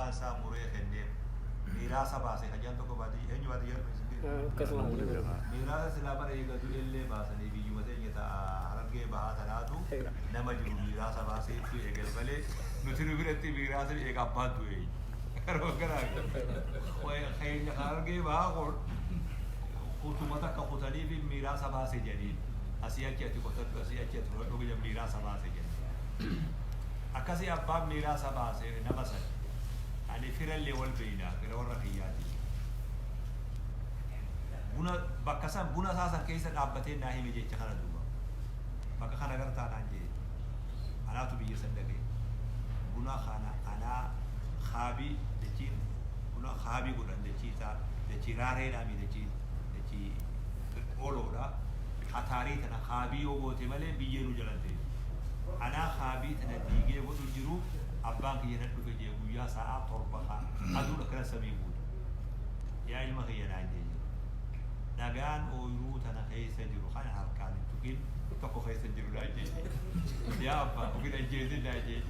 Abbaan isaa muree kenneef. Miiraasa baase ka jedhan tokko baadiyyaa, eenyu baadiyyaa dhufe isin beektu? Akkasuma. Miiraasa silaa bara eega du'ellee baasanii biyyuma teenya ta Harargee Bahaa tanaatu nama jiru miiraasa baaseetu eegale malee nuti nu biratti miiraasni eega abbaan du'e. Karuma kanaa keenya Harargee Bahaa kun kutuma takka kutanii fi miiraasa baase jedhaniin. Asii achi ati qotadhu, asii achi ati fudhadhu jedhan, miiraasa baase jedhan. Akkasii abbaan miiraasa baase nama sana. Ani firallee wal beeyna, fira warra kiyyaati. Buna bakka san buna isaa san keessa dhaabbatee naa hime jecha kana duuba. Bakka kana gartaa naan jee. Anaatu biyya san dhaqe. Buna kana anaa kaabii dachiin buna kaabii godhan, dachii isaa dachii raareedhaa mi, dachii dachii oloodha. Hataarii tana kaabii yoo goote malee biyyee nu jalan ta'e. Anaa kaabii tana diigee godhu jiru abbaan kiyya nan dhufe jee, guyyaa sa'aa 7 ka aduun akkana samii guutu. Yaa ilma kiyya naan jee, dhagaan ooyruu tana keessa jiru kana harkaan hin tuqin, tokko keessa hin jiru naan jee. Yaa abbaa, ofin ajjeesin naan jee.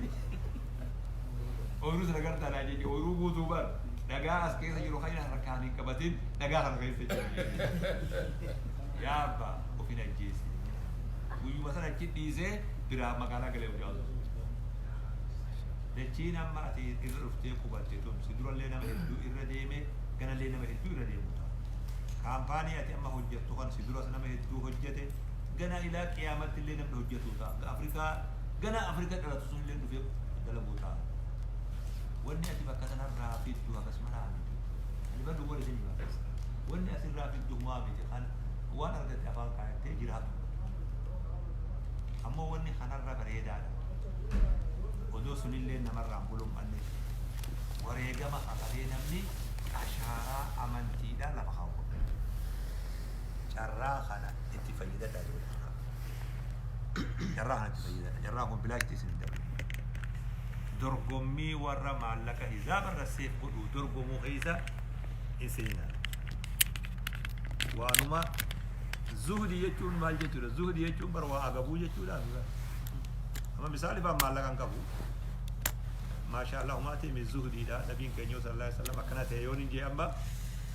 Ooyruu tana gartaa naan jee, ooyruu guutuu bar dhagaa as keessa jiru kana harkaan hin qabatin, dhagaa kana keessa jiru. Yaa abbaa, ofin ajjeesin. Guyyuma sana achi dhiisee biraa magaalaa galee mucaa sun. Dachiin amma ati irra dhuftee qubatte tun si durallee nama hedduu irra deeme, ganallee nama hedduu irra deemu ta'a. Kaampaanii ati amma hojjettu kan si duras nama hedduu hojjete, gana ilaa qiyaamatti illee namni hojjetu ta'a. Afrikaa gana Afrikaa dhalatu sun illee dhufee dalaguu ta'a. Wanni ati bakka sanarraa fiddu akkasuma miti. Ani bar dhugoon isin hima. Wanni asirraa fiddu humaa miti, kan waan argatte afaan kaayattee jiraatu. Ammoo wanni kanarra bareedaadha. Odoo sunillee namarraa hin bolom'anne, wareegama kafalee namni ashaaraa amantiidhaa lafa kaa'u. Carraa kana itti fayyadadhaa jiru. Carraa kana itti fayyadadha. Carraan kun bilaashti isin hin darbu. Dorgommii warra maallaqa hisaaba irra seef godhu dorgomuu keessa hin seeninaa. Waanuma zuhdi jechuun maal jechuudha? Zuhdi jechuun bar waa agabuu jechuudha. Amma misaali faan maallaqa hin qabu. Maashaa Allah humaa ta'e zuhdiidha. Nabiin keenya sallallahu alaihi wasallam akkana ta'e yoon hin jee, amma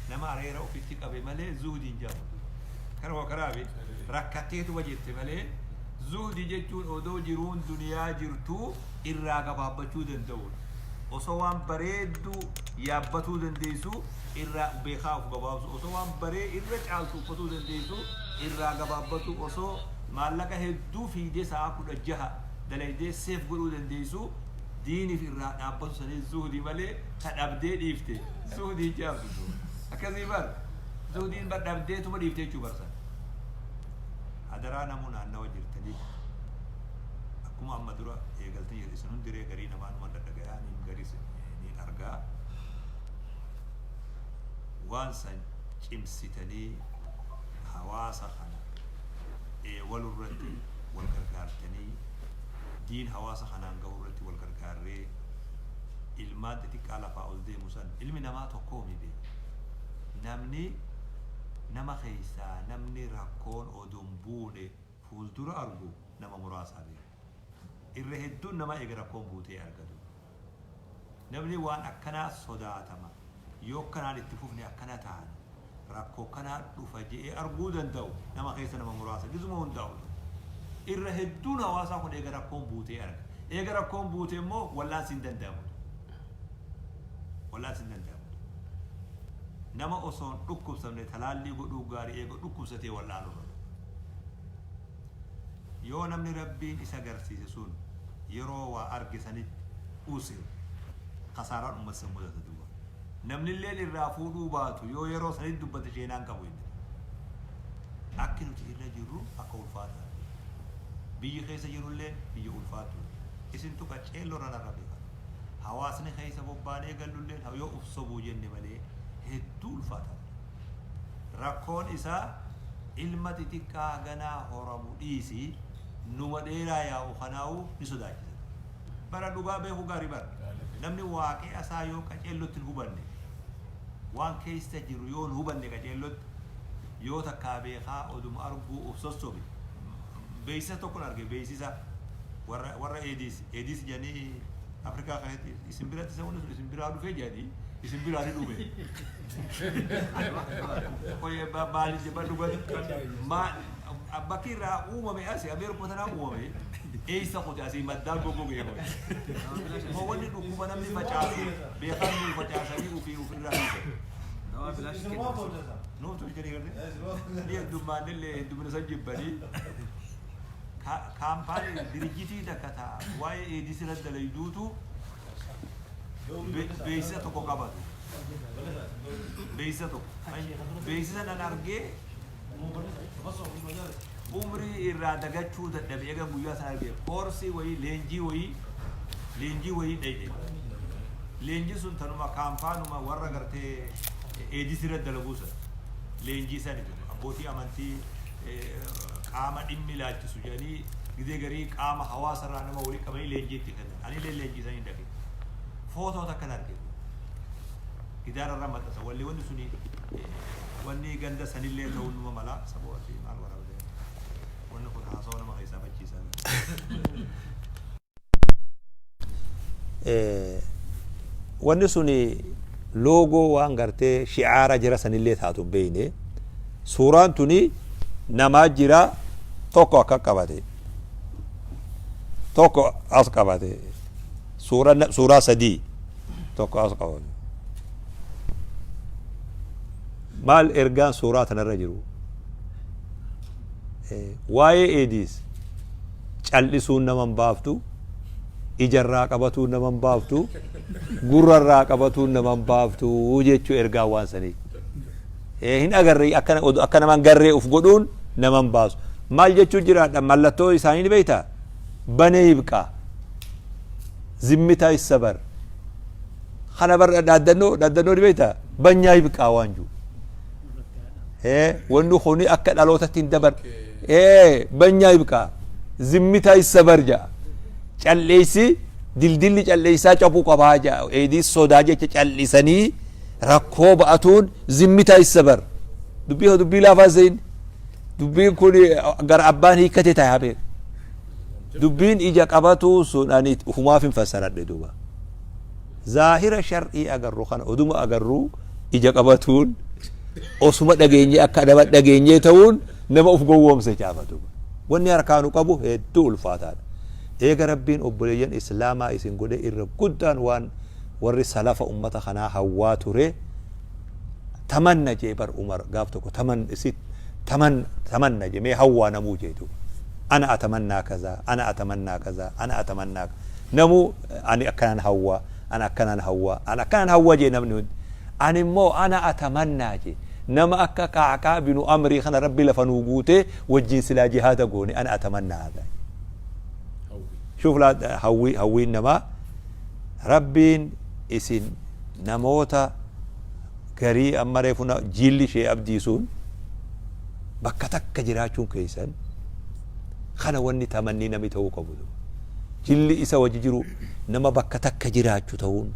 nama areera ofitti qabe malee zuhdi hin jedhamu. Kanuma karaa bi rakkatteetuma jette malee, zuhdi jechuun odoo jiruun duniyaa jirtuu irraa gabaabbachuu danda'uudha. Osoo waan bareedduu yaabbatuu dandeessu irraa beekaa of gabaabsu, osoo waan baree irra caaltu uffatuu dandeessu irraa gabaabbatu, osoo maallaqa hedduu fiidee sa'a 16 dalaydee seef godhuu dandeessu diiniif irraa dhaabbatu sanii zuhdi malee ta dhabdee dhiifte zuhdi hin jedhamtu. Akkasii bar zuhdiin bar dhabdeetuma dhiifte jechuu barsan. Hadaraa namuu naannawa jirtanii akkuma amma dura eegaltanii jedhe, isin hundiree garii namaa numa dhadhagayaa niin garii niin argaa, waan san cimsitanii hawaasa kana eewalu irratti wal gargaartanii, diin hawaasa kanaan gahu irratti wal gargaarree, ilmaan xixiqqaa lafaa ol deemu san, ilmi namaa tokkoomi bee. Namni nama keessaa namni rakkoon odoo hin buune fuuldura argu nama muraasaa beeka. Irra hedduun namaa eega rakkoon buutee argatu. Namni waan akkanaa sodaatama, yoo akkanaan itti fufne akkana taana, rakkoo akkanaa dhufa je'ee arguu danda'u nama keessa nama muraasa gizuma hundaa'u. Irra hedduun hawaasaa kun eega rakkoon buutee arga. Eega rakkoon buute immoo wallaansi hin danda'amu. Wallaansi hin danda'amu. Nama osoo hin dhukkubsamne talaallii godhuu gaarii eega dhukkubsatee wallaanuu irra. Yoo namni Rabbiin isa garsiise sun yeroo waa arge sanitti use, kasaaraan ummata san mudata duuba. Namnilleen irraa fuudhuu baatu, yoo yeroo sanitti dubbate sheenaan qabu inni. Akki nuti irra jirru akka ulfaataa. Biyyi keessa jirulleen biyya ulfaattu. Isintu qaceelloo irra narra beeka. Hawaasni keessa bobbaanee gallulleen yoo uf sobuu jenne malee hedduu ulfaataa. Rakkoon isaa ilma xixiqqaa ganaa horamu dhiisi, numa dheeraa yaa'u kanaa'uu ni sodaachisa. Bara dhugaa beekuu gaarii bara. Namni waaqe'a isaa yoo qaceellotti hin hubanne, waan keessa jiru yoo hin hubanne qaceellotti, yoo takkaa beekaa oduma arguu of sossobe. Beeksisa tokkon arge, beeksisa warra warra Eediis Eediis jedhanii. Afrikaa keessatti isin biratti isa wanni sun isin biraa dhufee jedhanii isin biraa ni dhume. Qoyee maali jaba dhugani bakki irraa uumame asi Ameerikuma tanaa uumame eessa kute asii maddaan goggogee qoye. Moo wanni dhukkuba namni facaasu beekan nuu facaasanii ofii ofirraa dhiisan. Dawaa bilaash kenna. Nuuf tolchanii gartee. Ni heddummaannillee heddumina san jibbanii kaampaanii dirjitii takka taa waa'ee eedis irra dalayduutu beeksisa tokko qabatu. Beeksisa tokko. Beeksisa nan argee umrii irraa dagachuu dadhabe. Eega guyyaa sana argee koorsii wayii, leenjii wayii dhayne. Leenjii sun tanuma kaampaanuma warra gartee eedis irra dalaguu san leenjii sani abbootii amantii, qaama dhimmi ilaalchisu jedhanii gidee garii qaama hawaasa irraa nama walii qabanii leenjii itti kennan. Anillee leenjii sanii dhaqe. Footoo takkan arge gidaara irra maxxansa walli. Wanni suni wanni ganda sanillee ta'uu numa mala. Saboo ati maal waraabde? Wanni kun haasawaa nama keessaa bachiisaa. Wanni suni loogoo waan gartee shi'aara jara sanillee taatu hin beeyne. Suuraan tuni namaa jira, tokko akka qabate, tokko as qabate, suuraa sadii, tokko as qabate. Maal ergaan suuraa tanarra jiru? Waa'ee eediis cal'isuun nama hin baaftu, ijarraa qabatuun nama hin baaftu, gurrarraa qabatuun nama hin baaftu jechuu ergaan waan sanii. Hin agarre, akka nama hin garree uf godhuun nama hin baasu. Maal jechuu jiraadha? Mallattoo isaanii ni beektaa? Banee yibqaa zimmitaa issabar kana bar dhaaddannoo ni beektaa? Banyaa yibqaa waan jiru. Wanni kuni akka dhalootatti hin dabar. Banyaa yibqaa zimmitaa issabar ja'a. Calleessi dildilli calleessaa cabuu qabaa ja'a. Eedii sodaa jecha callisanii rakkoo ba'atuun zimmitaa issabar. Dubbii dubbii laafaa sein. Dubbiin kun gara abbaan hiikkate ta'e habeek. Dubbiin ija qabatuu sun ani ufumaaf hin fassaradhe duuba. Zaahira shar'ii agarru kana oduma agarru ija qabatuun, osuma dhageenye akka nama dhageenyee ta'uun nama uf gowwoomse caafa duuba. Wanni harkaanu qabu hedduu ulfaataadha. Eega Rabbiin obboleeyyan Islaamaa isin godhe, irra guddaan waan warri salafa ummata kanaa hawwaa ture, tamanna jee bar Umar gaaf tokko, taman isit taman tamanna jee, mee hawwaa namuu jee duuba. Ana atamannaa kazaa, ana atamannaa kazaa, ana atamannaa, namuu ani akkanaan hawwaa, ana akkanaan hawwaa, ana akkanaan hawwaa jee namni hundi. Ani immoo ana atamannaa jee, nama akka Qaaqaa binu Amrii kana Rabbi lafa nuu guutee wajjin silaa jihaada goone, ana atamannaa haadha. Shuuf laa hawwii, hawwiin namaa. Rabbiin isin namoota garii amma reefu jiilli ishee abdii sun bakka takka jiraachuun keessan kana wanni tamannii namni ta'uu qabu. Jilli isa wajji jiru nama bakka takka jiraachu ta'uun,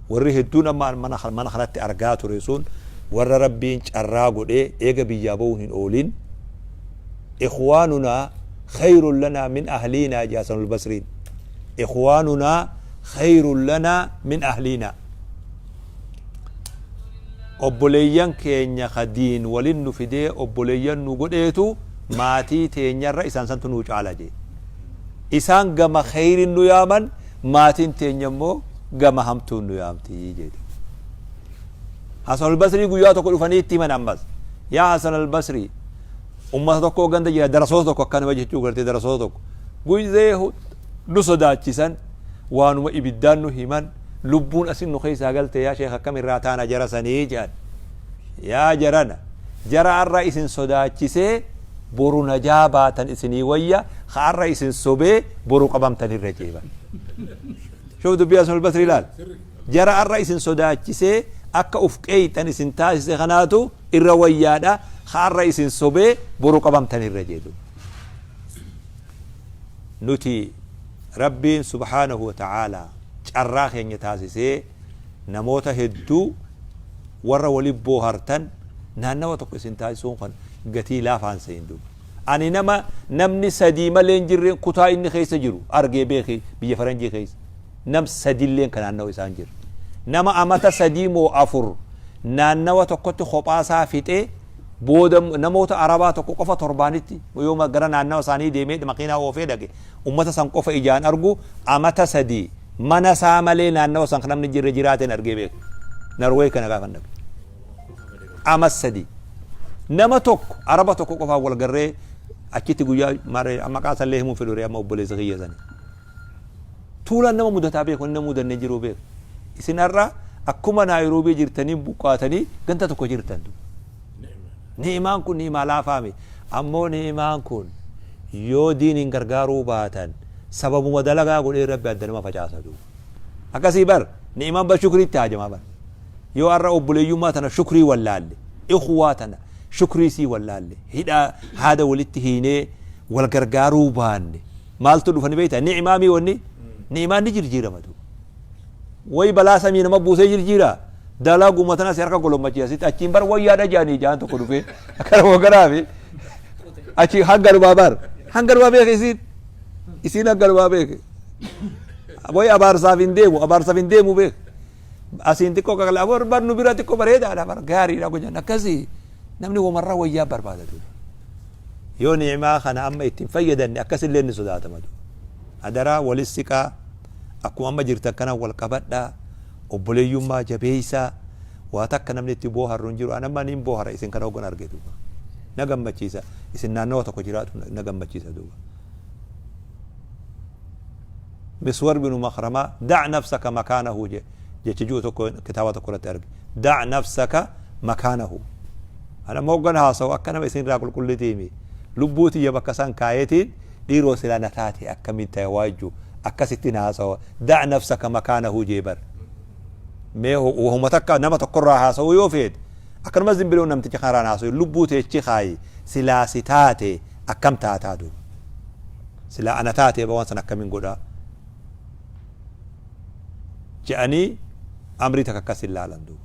warri hedduun amma mana kanatti argaa ture sun warra Rabbiin carraa godhee eega biyyaa ba'uun hin oolin. Ikhwaanunaa khayrun lanaa min ahliinaa jee Hasanul Basriin. Ikhwaanunaa khayrun lanaa min ahliinaa. Obboleeyyan keenya ka diin walin nu fidee obboleeyyan nu godheetu maatii teenyarra isaan santu nuu caala jee. Isaan gama kheyrin nu yaaman, maatiin teenya immoo gama hamtuun nu yaamti jedhe. Hasan al-Basrii guyyaa tokko dhufanii itti himan ammas. Yaa Hasan al-Basrii, ummata tokko ganda jira, darasoota tokko akkanuma jechuu gartee, darasoota tokko. Guyyee nu sodaachisan, waanuma ibiddaan nu himan, lubbuun asin nu keessaa galte, yaa sheekh, akkam irraa taana jara sanii jedhan. Yaa jarana, jara har'a isin sodaachisee boru najaa baatan isinii wayya ka har'a isin sobee boru qabamtan irra jeeban. Shuf dubbii Hasan al-Basri ilaal. Jara har'a isin sodaachisee akka uf qeeyxan isin taasise kanaatu irra wayyaadha ka har'a isin sobee boru qabamtan irra jedhu. Nuti Rabbiin subhaanahu wa ta'aalaa carraa keenya taasisee namoota hedduu warra wali boohartan naannawa tokko isin taasisuun kan gatii laafaan sein duuba. Ani nama namni sadii malee hin jirreen kutaa inni keessa jiru argee beeki biyya faranjii keessa. Nam sadilleen ka naannawa isaa hin jirre. Nama amata 3 moo 4 naannawa tokkotti kophaa isaa fixee booda namoota Arabaa tokko qofa torbaanitti yoo gara naannawa isaanii deemee makiinaa oofee dhaqe ummata san qofa ijaan argu amata 3 mana isaa malee naannawa san ka namni hin jirre jiraateen argee beeka. Norway kana gaafan dhaqe. Ama 3 nama tokko Araba tokko qofaan wal garree achitti guyyaa maarree maqaa isallee himuu fedhu ree amma obboleessa kiyya sani. Tuulaan nama mudataa beeku inni nama mudanne jiruu beeku. Isin har'a akkuma Naayiroobii jirtanii buqqaatanii ganda tokko jirtan. Ni'imaan kun ni'imaa laafaami. Ammoo ni'imaan kun yoo diiniin gargaaruu baatan sababuma dalagaa godhee Rabbi adda nama facaasa duuba. Akkasii bar ni'imaan bar shukriitti haajamaa bar. Yoo har'a obboleeyyummaa tana shukrii wallaalle, ikhwaa tana shukrii sii wallaalle, hidhaa haada walitti hiinee wal gargaaruu baanne maaltu dhufa ni beektaa? Ni'imaa mii wanni? Ni'imaan ni jirjiirama duuba. Wayi balaa samii nama buusee jirjiira. Dalaguma tana si harka golommachiisa sitti achiin bar wayyaadha jedhanii jaan tokko dhufee akkana kanaafi achi hanganumaa bar hanganumaa beeke isiin isiin hanganumaa beeke. Wayi abaarsaaf hin deemu abaarsaaf hin deemu beeke. Asiin xiqqoo qaqla bar bar nu bira xiqqoo bareedaadha bar gaariidha gojan akkasii namni womarraa wayyaa barbaada duuba. Yoo ni'imaa kana amma itti hin fayyadanne akkasillee ni sodaatama duuba. Adaraa walis siqaa akkuma amma jirtan kana wal qabadhaa obboleeyyummaa jabeessaa waa takka namni itti booharru hin jiru. An amma niin boohara isin kana hoggan arge duuba. Na gammachiisa isin naannawa tokko jiraatu na gammachiisa duuba. Miswar binu Makhramaa da' nafsaka makaanahu je jecha ji'u tokko kitaaba tokko irratti arge. Da' nafsaka makaanahu. Ana amma hoggan haasawu akka nama isin irraa qulqullitiimi. Lubbuu tiyya bakka san kaayetiin dhiiroo silaa na taate akkamiin taya waajju akkasittiin haasawa. Da' nafsaka makaanahu jee bar. Mee wahuma takka nama tokkorraa haasawuu yoo feete akkanumas zimbiloo namticha kanarraan haasawu lubbuu teechi kaayi silaa si taate akkam taataa duuba. Silaa ana taatee waan san akkamin godhaa je'anii amrii takka akkas hin laalan duuba.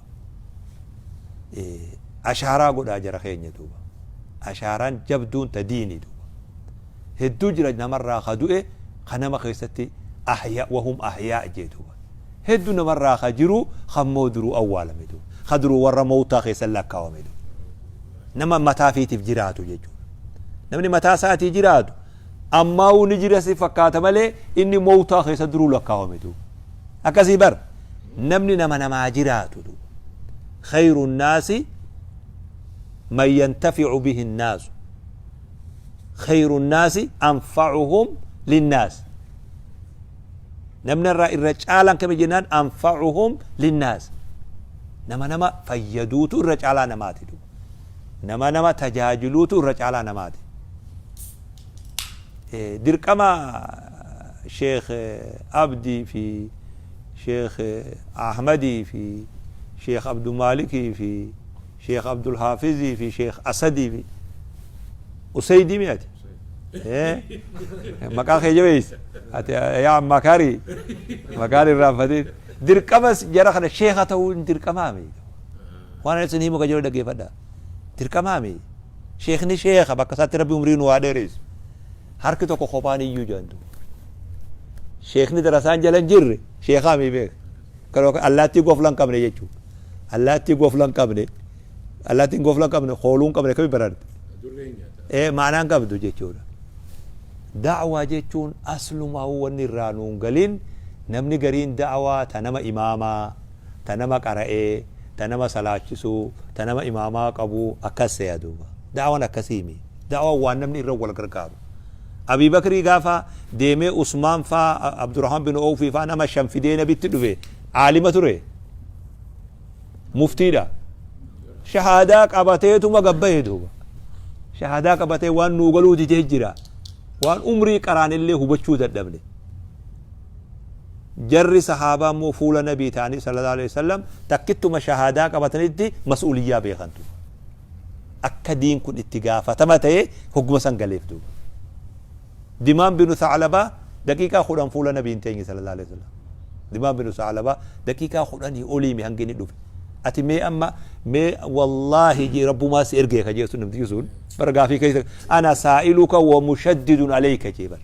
Ashaaraa godhaa jara keenya duuba. Ashaaraan jabduun ta diini duuba. Hedduu jira namarraa ka du'e ka nama keessatti ahya wahum ahyaa jee duuba. Hedduu namarraa ka jiru kammoo duruu awwaalame duuba. Ka duruu warra mowtaa keessa lakkaawame duuba. Nama mataa fiitiif jiraatu jechuudha. Namni mataa isaatii jiraatu ammaa'uu ni jira si fakkaata malee inni mowtaa keessa duruu lakkaawame duuba. Akkasii bar namni nama namaa jiraatu duuba. Khayru naasi man yantaficu bihi nnaasu. Khayru naasi anfa'uhum linnaas. Namni irraa irra caalaan kami jennaan anfa'uhum linnaas. Nama nama fayyaduutu irra caalaa namaati duuba. Nama nama tajaajiluutu irra caalaa namaati. Dirqama Sheekh Abdii fi Sheekh Ahmadii fi Sheekh Abdumaalikii fi Sheekh Abdulhaafizii fi Sheekh Asadii fi Usaydii mi ati? Maqaa kee jabeessi. Ati yaa makarii maqaan irraanfatiin. Dirqama jara kana sheekha ta'uun dirqamaa miti. Waan ani isin himu qajeeloo dhaggeeffadhaa. Dirqamaa miti. Sheekni sheekha bakka isaatti rabbi umrii nu haa dheeressu. Harki tokko kophaan iyyuu jedhan duuba. Sheekni darasaan jala hin jirre sheekaa mii beeka. Kan allaattii gofla hin qabne jechuudha. Allaattii gofla hin qabne allaattiin gofla hin qabne kooluu hin qabne kami bararte. Ee maanaa hin qabdu jechuudha. Da'waa jechuun aslumaa wanni irraa nuun galin namni gariin da'waa ta nama imaamaa ta nama qara'ee, ta nama salaachisuu, ta nama imaamaa qabuu akkas seya duuba. Da'wan akkasiimi. Da'wan waan namni irra wal gargaaru. Abii Bakrii gaafa deemee Usmaan faa Abdurrahmaan bin Oofii faa nama shan fidee nabitti dhufe aalima ture. Muftiidha. Shahaadaa qabateetuma gabbahe duuba. Shahaadaa qabatee waan nuu galuu didee jira. Waan umrii qaraanillee hubachuu dadhabne. Jarri sahaabaa immoo fuula Nabii ta'anii sallallahu alaihi wasallam takkittuma shahaadaa qabatanitti mas'uuliyyaa beekan duuba. Akka diin kun itti gaafatama ta'e hogguma san galeef duuba. Dimaam binu Tha'labaa daqiiqaa 10 fuula Nabii hin teenye sallallahu alaihi wasallam. Dimaam binu Tha'labaa daqiiqaa 10 oliimi hangi inni dhufe. Ati mee amma mee wallaahi jee rabbumaa si ergee ka jee sun namtichi sun bara gaafii keessa ana saa'iluka wa mushaddidun alayka jee bara.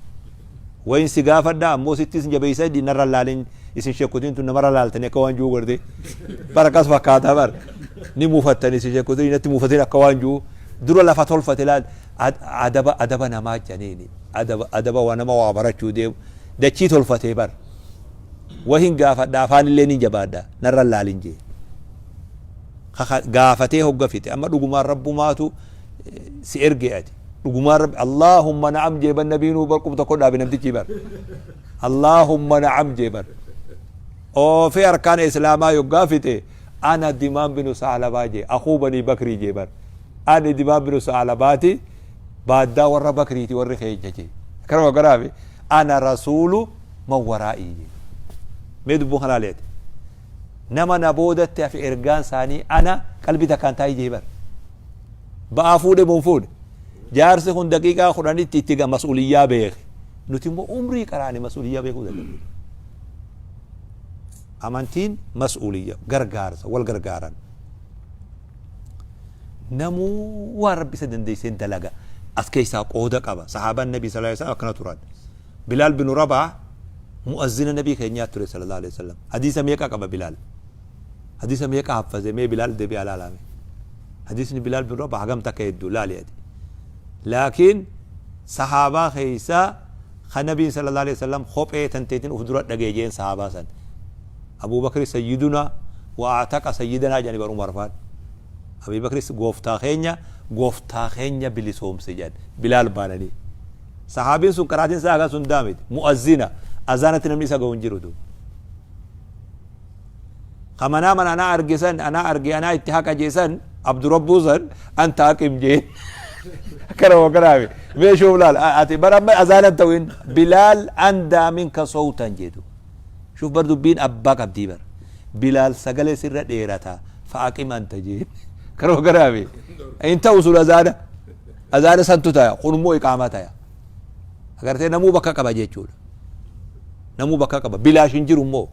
Wayin si gaafadha ammoo sittis hin jabeessa narra laalin Isin sheekotiin tun namarra laaltanii akka waan jiru garte. Bara akkas fakkaataa bar. Ni muufattanii isin sheekotiin natti muufatin akka waan jiru. Dura lafa tolfate laal adaba adaba namaa janiini. Adaba adaba waa nama waa barachuu deemu. Dachii tolfatee bar. Wahin gaafadha afaan illee ni jabaadha narra laalin jee. Gaafatee hogga fixe amma dhugumaan rabbumaatu si erge ati. Dhugumaan rabbi Allahumma na'am jee ban nabiinuu bar qub tokko dhaabe namtichi bar. Allahumma na'am jee bar. Oofee arkaana islaamaa yoggaa fixe ana Dimaam binu Saalabaa jee akuu banii Bakrii jee bar. Ani Dimaam binu Saalabaati baaddaa warra Bakriiti warri keenya jee. Akkanuma garaafi ana rasuulu man waraa'ii jee. Mee dubbuun kanaa leete. Nama na boodatti hafe ergaan isaanii ana qalbii takkaan taa'ii jee bar. Ba'aa fuudhe moo hin fuudhe? Jaarsi kun daqiiqaa kudhanitti itti ga mas'uliyyaa beeke. Nuti immoo umrii qaraane mas'uliyyaa beekuu dadhabne. Amantiin mas'uliyya gargaarsa wal gargaaran. Namuu waan rabbi isa dandeesseen dalaga. As keessaa qooda qaba. Sahaabaan Nabii sallallahu alaihi wasallam akkana turan. Bilaal bin Rabaa mu'azzina Nabii keenyaa ture sallallahu alaihi wasallam. Hadiisa meeqa qaba Bilaal? Hadiisa meeqa haffaze mee Bilaal deebi'aa laalame. Hadiisni Bilaal bin Rabaa hagam takka hedduu laali ati. Laakiin sahaabaa keessaa kan Nabiin sallallahu alaihi wasallam kophee tanteetiin uf dura dhagee jeen sahaabaa san. Abuu Bakri sayyiduna wa a'taqa sayyidanaa jedhani bar Umar faan. Abii Bakris gooftaa keenya gooftaa keenya bilisoomse jedhan Bilaal baananii. Sahaabiin sun qaraatiin isaa hagas hundaa miti. Mu'azzina azaanatti namni isa ga'u hin jiru duuba. Ka manaa mana anaa arge san anaa arge anaa itti haqa jee san Abdurabbuu san anta aqim jeen. Akkana wakkanaafi. Mee shuuf laal ati bara amma azaanan ta'u hin Bilaal andaa minka sowtan jedhu. Shuuf bar dubbiin abbaa qabdii bar. Bilaal sagalee sirra dheerata fa aqim anta jeen. Akkana wakkanaafi. Hin ta'u sun azaana. Azaana santu taya kun immoo iqaamaa taya. Agartee namuu bakka qaba jechuudha. Namuu bakka qaba. Bilaash hin jiru immoo.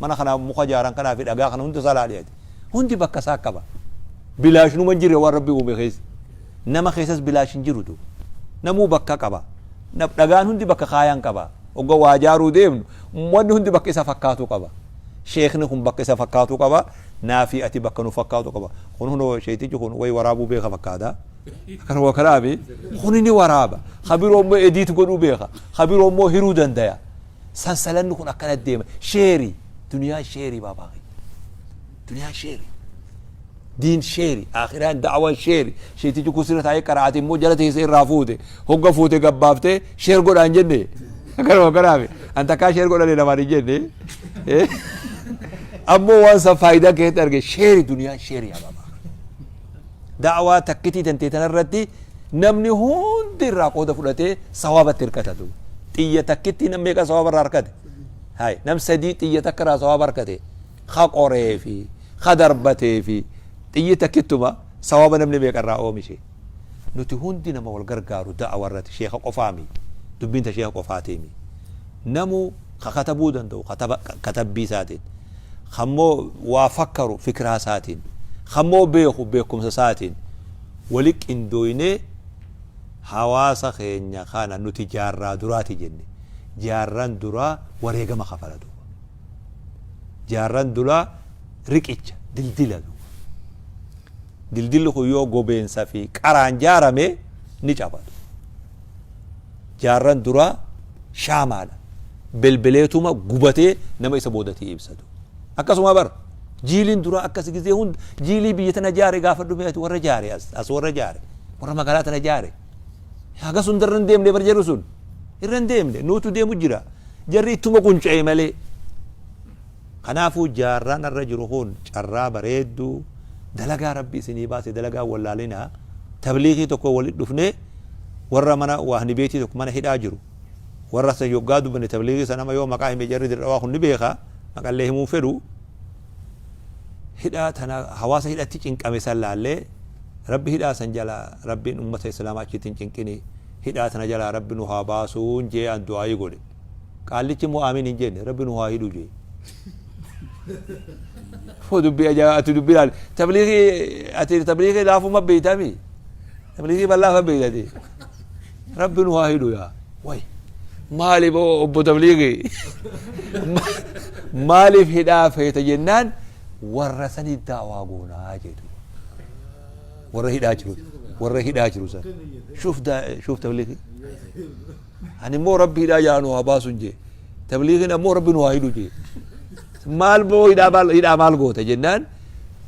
Mana kana muka jaaran kanaa fi dhagaa kana hunda isaa laali ati. Hundi bakka isaa qaba. Bilaash numa hin jirre waan rabbi uume keessa. Nama keessas bilaash hin jiru duuba. Namuu bakka qaba. Dhagaan hundi bakka kaayaan qaba. Ogga waa jaaruu deemnu wanni hundi bakka isa fakkaatu qaba. Sheekni kun bakka isa fakkaatu qaba. Naa fi ati bakka nu fakkaatu qaba. Kun hunoo sheektichi kun wayi waraabuu beeka fakkaata. Akkanuma kanaafi kuni ni waraaba. Ka biroo immoo ediit godhuu beeka. Ka biroo immoo hiruu dandaya. Sansalanni kun akkana deema. Sheeri. Duniyaan sheeri baabaa kiyya. Duniyaan sheeri. Diin sheeri. Akhiraan da'awaan sheeri. Sheetichi kun sirra taa'ee qara'ate immoo jala teessee irraa fuute. Hogga fuute gabbaaftee sheer godhaa hin jenne. Akkanuma kanaafi. An takkaa sheer godhanii namaan hin jenne. Ammoo waan san faayidaa keessatti arge sheeri duniyaan sheeri yaa baabaa. Da'waa takkitii tantee tanarratti namni hundi irraa qooda fudhatee sawaabatti hirkata duuba. Xiyya takkittii nam meeqa sawaaba irraa harkate? Hay nam sadii xiyya takka irraa sawaaba harkate. Ka qoree fi ka darbatee fi xiyyi takkittuma sawaaba namni meeqa irraa oomishe. Nuti hundi nama wal gargaaru da'wa irratti sheeka qofaami. Dubbiin ta sheeka qofaatiimi. Namu ka katabuu danda'u kataba katabbii isaatiin. Kammoo waa fakkaru fikraa isaatiin, kammoo beeku beekumsa isaatiin wali qindooynee hawaasa keenya kana nuti jaarraa duraati jenne. Jaarran duraa wareegama kafala duuba. Jaarran duraa riqicha, dildila duuba. Dildilli kun yoo gobeensa fi qaraan jaarame ni caba duuba. Jaarran duraa shaamaadha. Belbeleetuma gubatee nama isa boodatii ibsatu. Akkasuma bar jiiliin duraa akkas gizee hunda jiilii biyya tana jaare gaafa dhume ati warra jaare as as warra jaare warra magaalaa tana jaare. Hagas hunda irra hin deemne bar jarri sun irra hin deemne nuutu deemu jira. Jarri ittuma qunca'e malee. Kanaafuu jaarraan arra jiru kun carraa bareedduu dalagaa rabbi isinii baase dalagaa wallaalinaa tabliiqii tokko walitti dhufnee warra mana waahni beetii tokko mana hidhaa jiru warra san yoggaa dubbanne tabliiqii san amma yoo maqaa hime jarri dirrawaa kun ni beeka maqallee himuu fedhu hidhaa tana hawaasa hidhatti cinqame san laallee rabbi hidhaa san jala rabbiin ummata islaamaa achitti hin cinqini hidhaa tana jalaa rabbi nu haa baasuun jee an du'aayii godhe qaallichi immoo aamiin hin jenne rabbi nu haa hidhu jee Fo dubbii ajaa ati dubbii laal tabliiqii ati tabliiqii laafuma beeytami tabliiqii bal'aafa beeytati rabbi nu haa hidhu yaa way maali boo obbo tabliiqii Maaliif hidhaa feeta jennaan, warra sanii da'waa goonaa jedhu. Warra hidhaa jiru, warra hidhaa jiru san. Shuf shuf tabliiqii. Ani immoo Rabbi hidhaa jalaa nu haa baasu jee. Tabliiqiin ammoo Rabbi nu haa hidhu jee. Maal boo hidhaa maal hidhaa maal goota jennaan,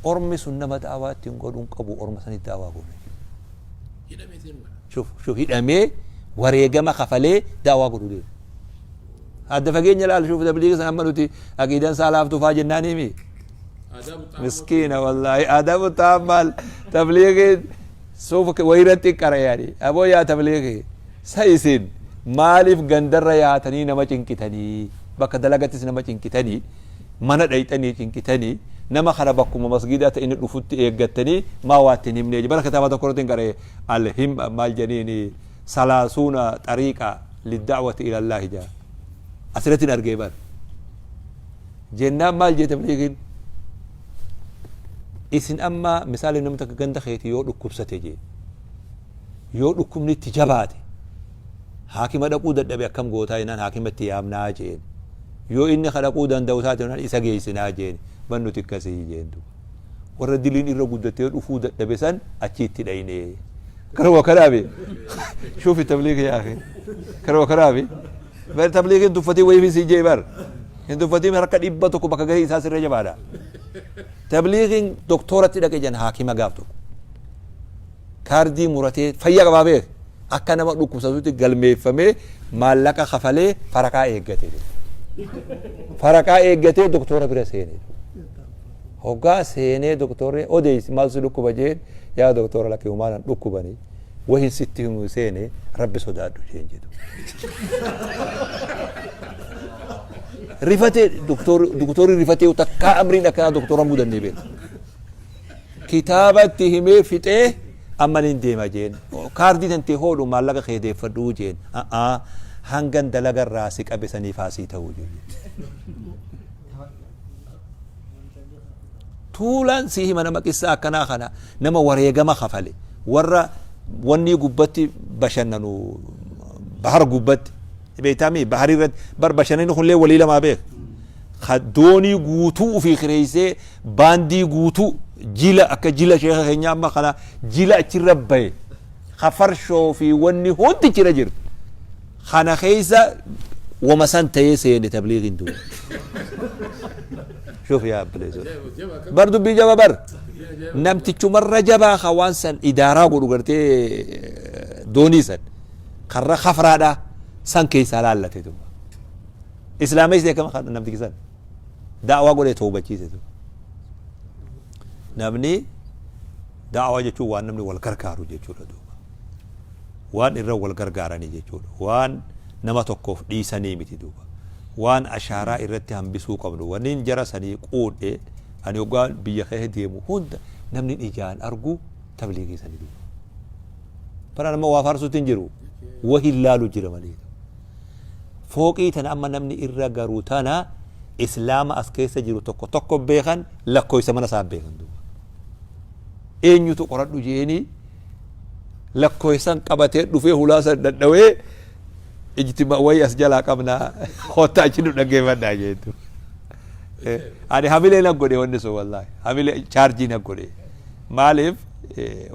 ormi sun nama da'waa ittiin godhuun qabu, orma sanitti da'waa goona. Shuf shuf hidhamee wareegama kafalee da'waa godhu deema. Adda fageenya laal, shuf tabliiqii san. Amma nuti aqiidaan isaa laaftuu faa jennaaniimi. Miskiina wallaahi, aadaabu ta'an maal tabliiqiin suuf wayirratti qara yaani. Aboo yaa tabliiqii, sa isin maaliif gandarra yaatanii nama cinqitanii, bakka dalagattis nama cinqitanii, mana dhayxanii cinqitanii, nama kana bakkuma masgiidaa ta'e inni dhufutti eeggattanii maa waa ittiin himnee? Bara kitaaba tokko irratti hin qara'e, alhim maal jedhaniini, salaasuuna xariiqa lidda'wati ilallaahi jaa asirratti hin argee bar jennaan. Maal jee tabliiqiin? Isin amma misaali namni takka ganda keeti yoo dhukkubsate jee, yoo dhukkubni itti jabaate haakima dhaquu dadhabe, akkam gootaa jennaan, haakima itti yaamnaa jeen. Yoo inni ka dhaquu danda'u taate jennaan, isa geessinaa jeen. Ban nuti akkasii jeen duuba. Warra diliin irra guddatee dhufuu dadhabe san achi itti dhayne. Karuma kanaafi shuufi tabliiqi yaa akhi, karuma kanaafi bar tabliiqiin tuffatii wayii fi jee bar hin tuffatiin. Harka 100 bakka gahee isaa sirra jabaadha. Tabliiqiin doktoratti dhaqe jan, haakima. Gaaf tokko kaardii muratee fayyaa qabaa beek, akka nama dhukkubsatutti galmeeffamee, maallaqa kafalee faraqaa eeggate. Faraqaa eeggatee doktora bira seene. Hoggaa seenee doktorri, "Odeessi, maal si dhukkuba?" jeen. "Yaa doktora, lakkii, humaanan dhukkubanii wahin sitti himu seene, Rabbi sodaadhu" jeen jedhu. Rifatee doktorri, rifatee takkaa amriin akkanaa doktora mudannee beeku. Kitaaba itti himee fixee, "Amma nin deema" jeen. "Kaardii tantee hoodhu, maallaqa kee deeffadhuu" jeen. "A'aa, hangan dalagarraa si qabe saniif haasii ta'uu" jeen. Tuulaan si hima, nama qissaa akkanaa kana, nama wareegama kafale, warra wanni gubbatti bashannanu, bahar gubbatti beektaami, bahar irratti bar bashannanni kunillee walii lamaa beek, ka doonii guutuu ufii kireessee, baandii guutuu, jila akka jila sheeka keenya amma kana, jila achirra bahe, ka farshoo fi wanni hundi jira jirtu kana keessa wama san ta'ee seene tabliiqiin duuba. Shuf yaa abbileeso, bar dubbii jaba bar namtichumarra jabaa ka waan san idaaraa godhu gartee doonii san karra kafraadha san keessaa laallate duuba. Islaameessi akkama namtichi san da'waa godhee toobachiise duuba. Namni da'waa jechuun waan namni wal gargaaru jechuudha duuba. Waan irra wal gargaaranii jechuudha. Waan nama tokkoof dhiisanii miti duuba. Waan ashaaraa irratti hambisuu qabnu. Wanniin jara sanii quudhe, ani hoggaa biyya keessa deemu hunda namni ijaan argu tabliigii sanii duuba. Bara nama waa faarsuutti hin jiru. Wahi laalu jira malee. Fooqii tana amma namni irra garu tana, Islaama as keessa jiru tokko tokko beekan, lakkoofsa mana isaa beekan duuba. Eenyutu qoradhu jeeni lakkoofsan qabatee dhufee hulaa san dhadhawee, ijtima wayi as jalaa qabnaa, kottaa achi nu dhaggeeffadhaa jeetu. Ani hamilee na godhe wanni sun, wallaahi hamilee chaarjii na godhe. Maaliif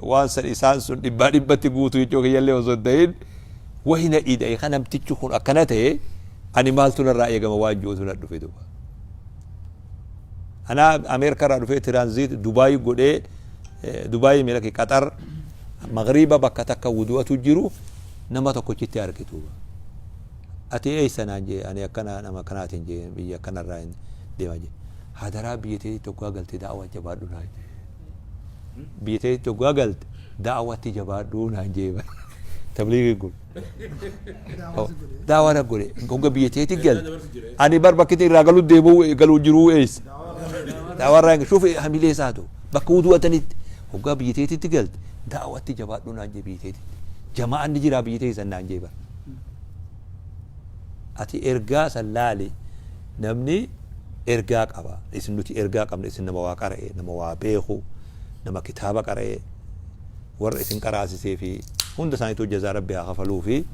waan san isaan sun dhibbaa dhibbatti guutuu jechuu kiyyallee osoo hin ta'in, wahi na ida'e kan namtichi kun akkana ta'e, ani maaltu narraa eegama waan jirutu na dhufe duuba. Anaa Ameerikaa irraa dhufee transit Dubaayii godhee, Dubaayii miidhagee, Qaxar magriiba bakka takka wudu'atu jiru nama tokkochitti argitu. "Ati eessa?" naan jee. "Ani akkana, nama akkanaatiin" jee, "biyya akkanarraa hin deemaa" jee. "Hadaraa, biyya teetti hoggaa galte da'awaa jabaadhu" naan jee. "Biyya teetti hoggaa galte da'awatti jabaadhu" naan jee. Tabliiqiin kun. Daawaa na godhe. Hogga biyya teetti galte. Ani bar bakki irraa galuu deemuu galuu jiruu eessa? Daawaa irraa hin shuufi hamilee isaatu bakka wudu'atanitti hoggaa biyya teetitti galte daawatti jabaadhu naan jee biyya teetitti. Jama'aan ni jira biyya teessan naan jee bar. Ati ergaa san laali, namni ergaa qaba. Isin nuti ergaa qabna, isin nama waa qara'e, nama waa beeku, nama kitaaba qara'e, warra isin qaraasisee fi hunda isaaniitu jazaa Rabbi haa kafaluu fi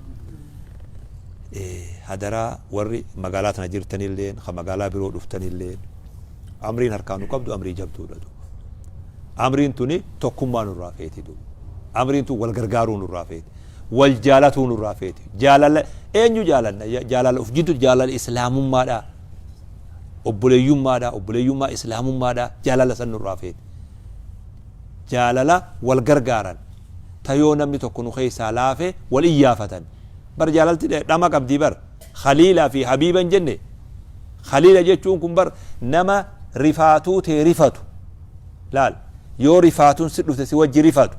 Hadaraa warri magaalaa tana jirtanilleen, ka magaalaa biroo dhuftanilleen, amriin harkaa nu qabdu amrii jabduudha duuba. Amriin tuni tokkummaa nurraa feeti duuba. Amriin tun wal gargaaruu nurraa feeti. Wal jaalatuu nurraa feeti. Jaalala eenyu jaalanna? Jaalala uf jiddu, jaalala islaamummaadha. Obboleeyyummaadha, obboleeyyummaa islaamummaadha, jaalala san nurraa feeti. Jaalala wal gargaaran. Ta yoo namni tokko nu keessaa laafe wal iyyaafatan. Bar jaalalti dhama qabdii bar. Khaliila fi habiiba hin jenne. Khaliila jechuun kun bar nama rifaatuu tee rifatu. Laal, yoo rifaatuun si dhufte si wajji rifatu.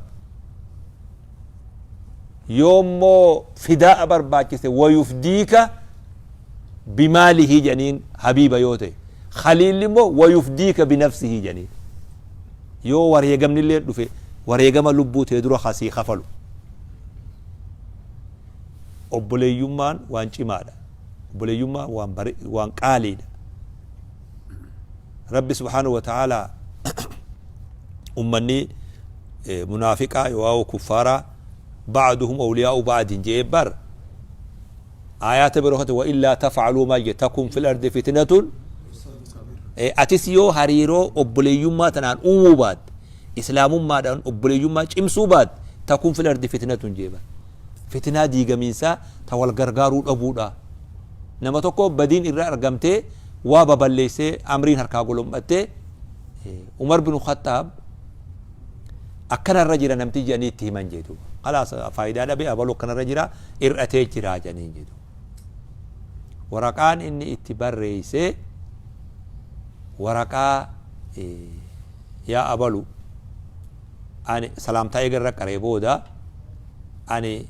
Yoo immoo fidaa'a barbaachise wayufdiika bimaalihii jedhaniin habiiba yoo ta'e. Khaliilli immoo wayufdiika binafsihii jedhaniin. Yoo wareegamni illee dhufe wareegama lubbuu tee dura kasii kafalu. Obboleeyyummaan waan cimaadha. Obboleeyyummaan waan bare, waan qaaliidha. Rabbi subhaanahu wa ta'aalaa ummanni munaafiqaa yookaan kuffaaraa ba'duhum awliyaa'u ba'din jedhee bar aayaata biroo keessatti wa illaa taf'aluu maal jedhe takun fil ardi fitnatun. Atis yoo hariiroo obboleeyyummaa tanaan uumuu baatte, islaamummaadhaan obboleeyyummaa cimsuu baatte, takun fil ardi fitnatun jee bar. Fitnaa diigamiinsaa ta wal gargaaruu dhabuudha. Nama tokko badiin irra argamtee waa baballeessee amriin harkaa golom'attee, Umar bin Khattaab akkanarra jira namti jedhanii itti himan jee duuba. Khalaas, faayidaa dhabe, abalu akkanarra jira, ir'atee jira jedhaniin jee duuba. Waraqaan inni itti barreeyse waraqaa yaa abalu ani salaamtaa eega irra qaree booda ani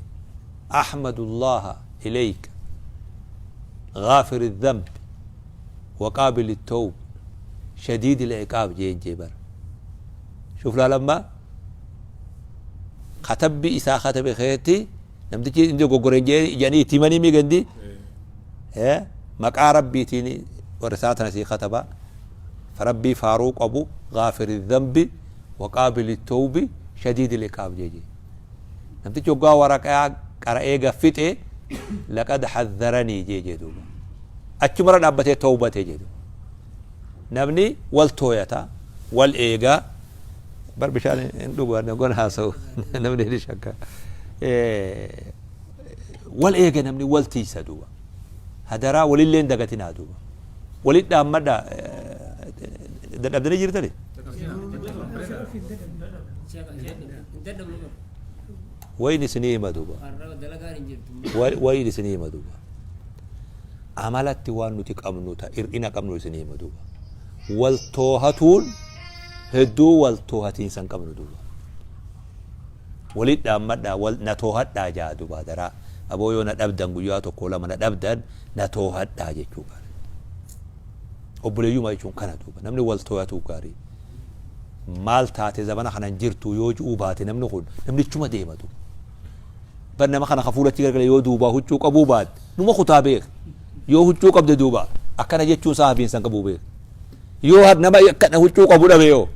ahmadullaha ilayka غافر الذنب وقابل التوب شديد العقاب jeen jee bara. Shuf laal, amma katabbi isaa katabe keetti namtichi inni dogoggoreen jedhanii itti himanii mi gandi maqaa rabbiitiin warra isaa tana sii kataba, rabbii faaruu qabu, غافر الذنب وقابل التوب شديد العقاب jee. Namtichi hoggaa waraqaa qara'ee gaffixe لقد حذرني jee duuba. Achumarra dhaabbatee tawbatee jee duuba. Namni wal tooyata, wal eegaa bar bishaan hin dhugu gon haasa'u namni ni shakka. Wal eega namni, wal tiisa duuba. Hadaraa walillee hin dagatinaa duuba. Walit dhaammadha. Dadhabdanii jirtani? Wayin isinii hima duuba. Wayin isinii hima duuba. Amalatti waan nuti qabnu ta hir'ina qabnu isinii hima duuba. Wal toohatuun hedduu wal toohatiinsa hin qabnu duuba. Walit dhaammadhaa, wal na toohadhaa jaa duuba hadaraa. Aboo yoo na dhabdan, guyyaa tokko lama na dhabdan, na toohadhaa jechuu gaarii. Obboleeyyumaa jechuun kana duuba. Namni wal toohatu gaarii. Maal taate zabana kanan jirtu yoo ji'uu baate namni kun namnichuma deema duuba. Bar nama kana ka fuulatti gargale yoo duubaa huccuu qabuu baatte numa kutaa beek. Yoo huccuu qabde duuba akkana jechuun isaa hafiinsa hin qabu beek. Yoo nama akkana huccuu qabu dhabe yoo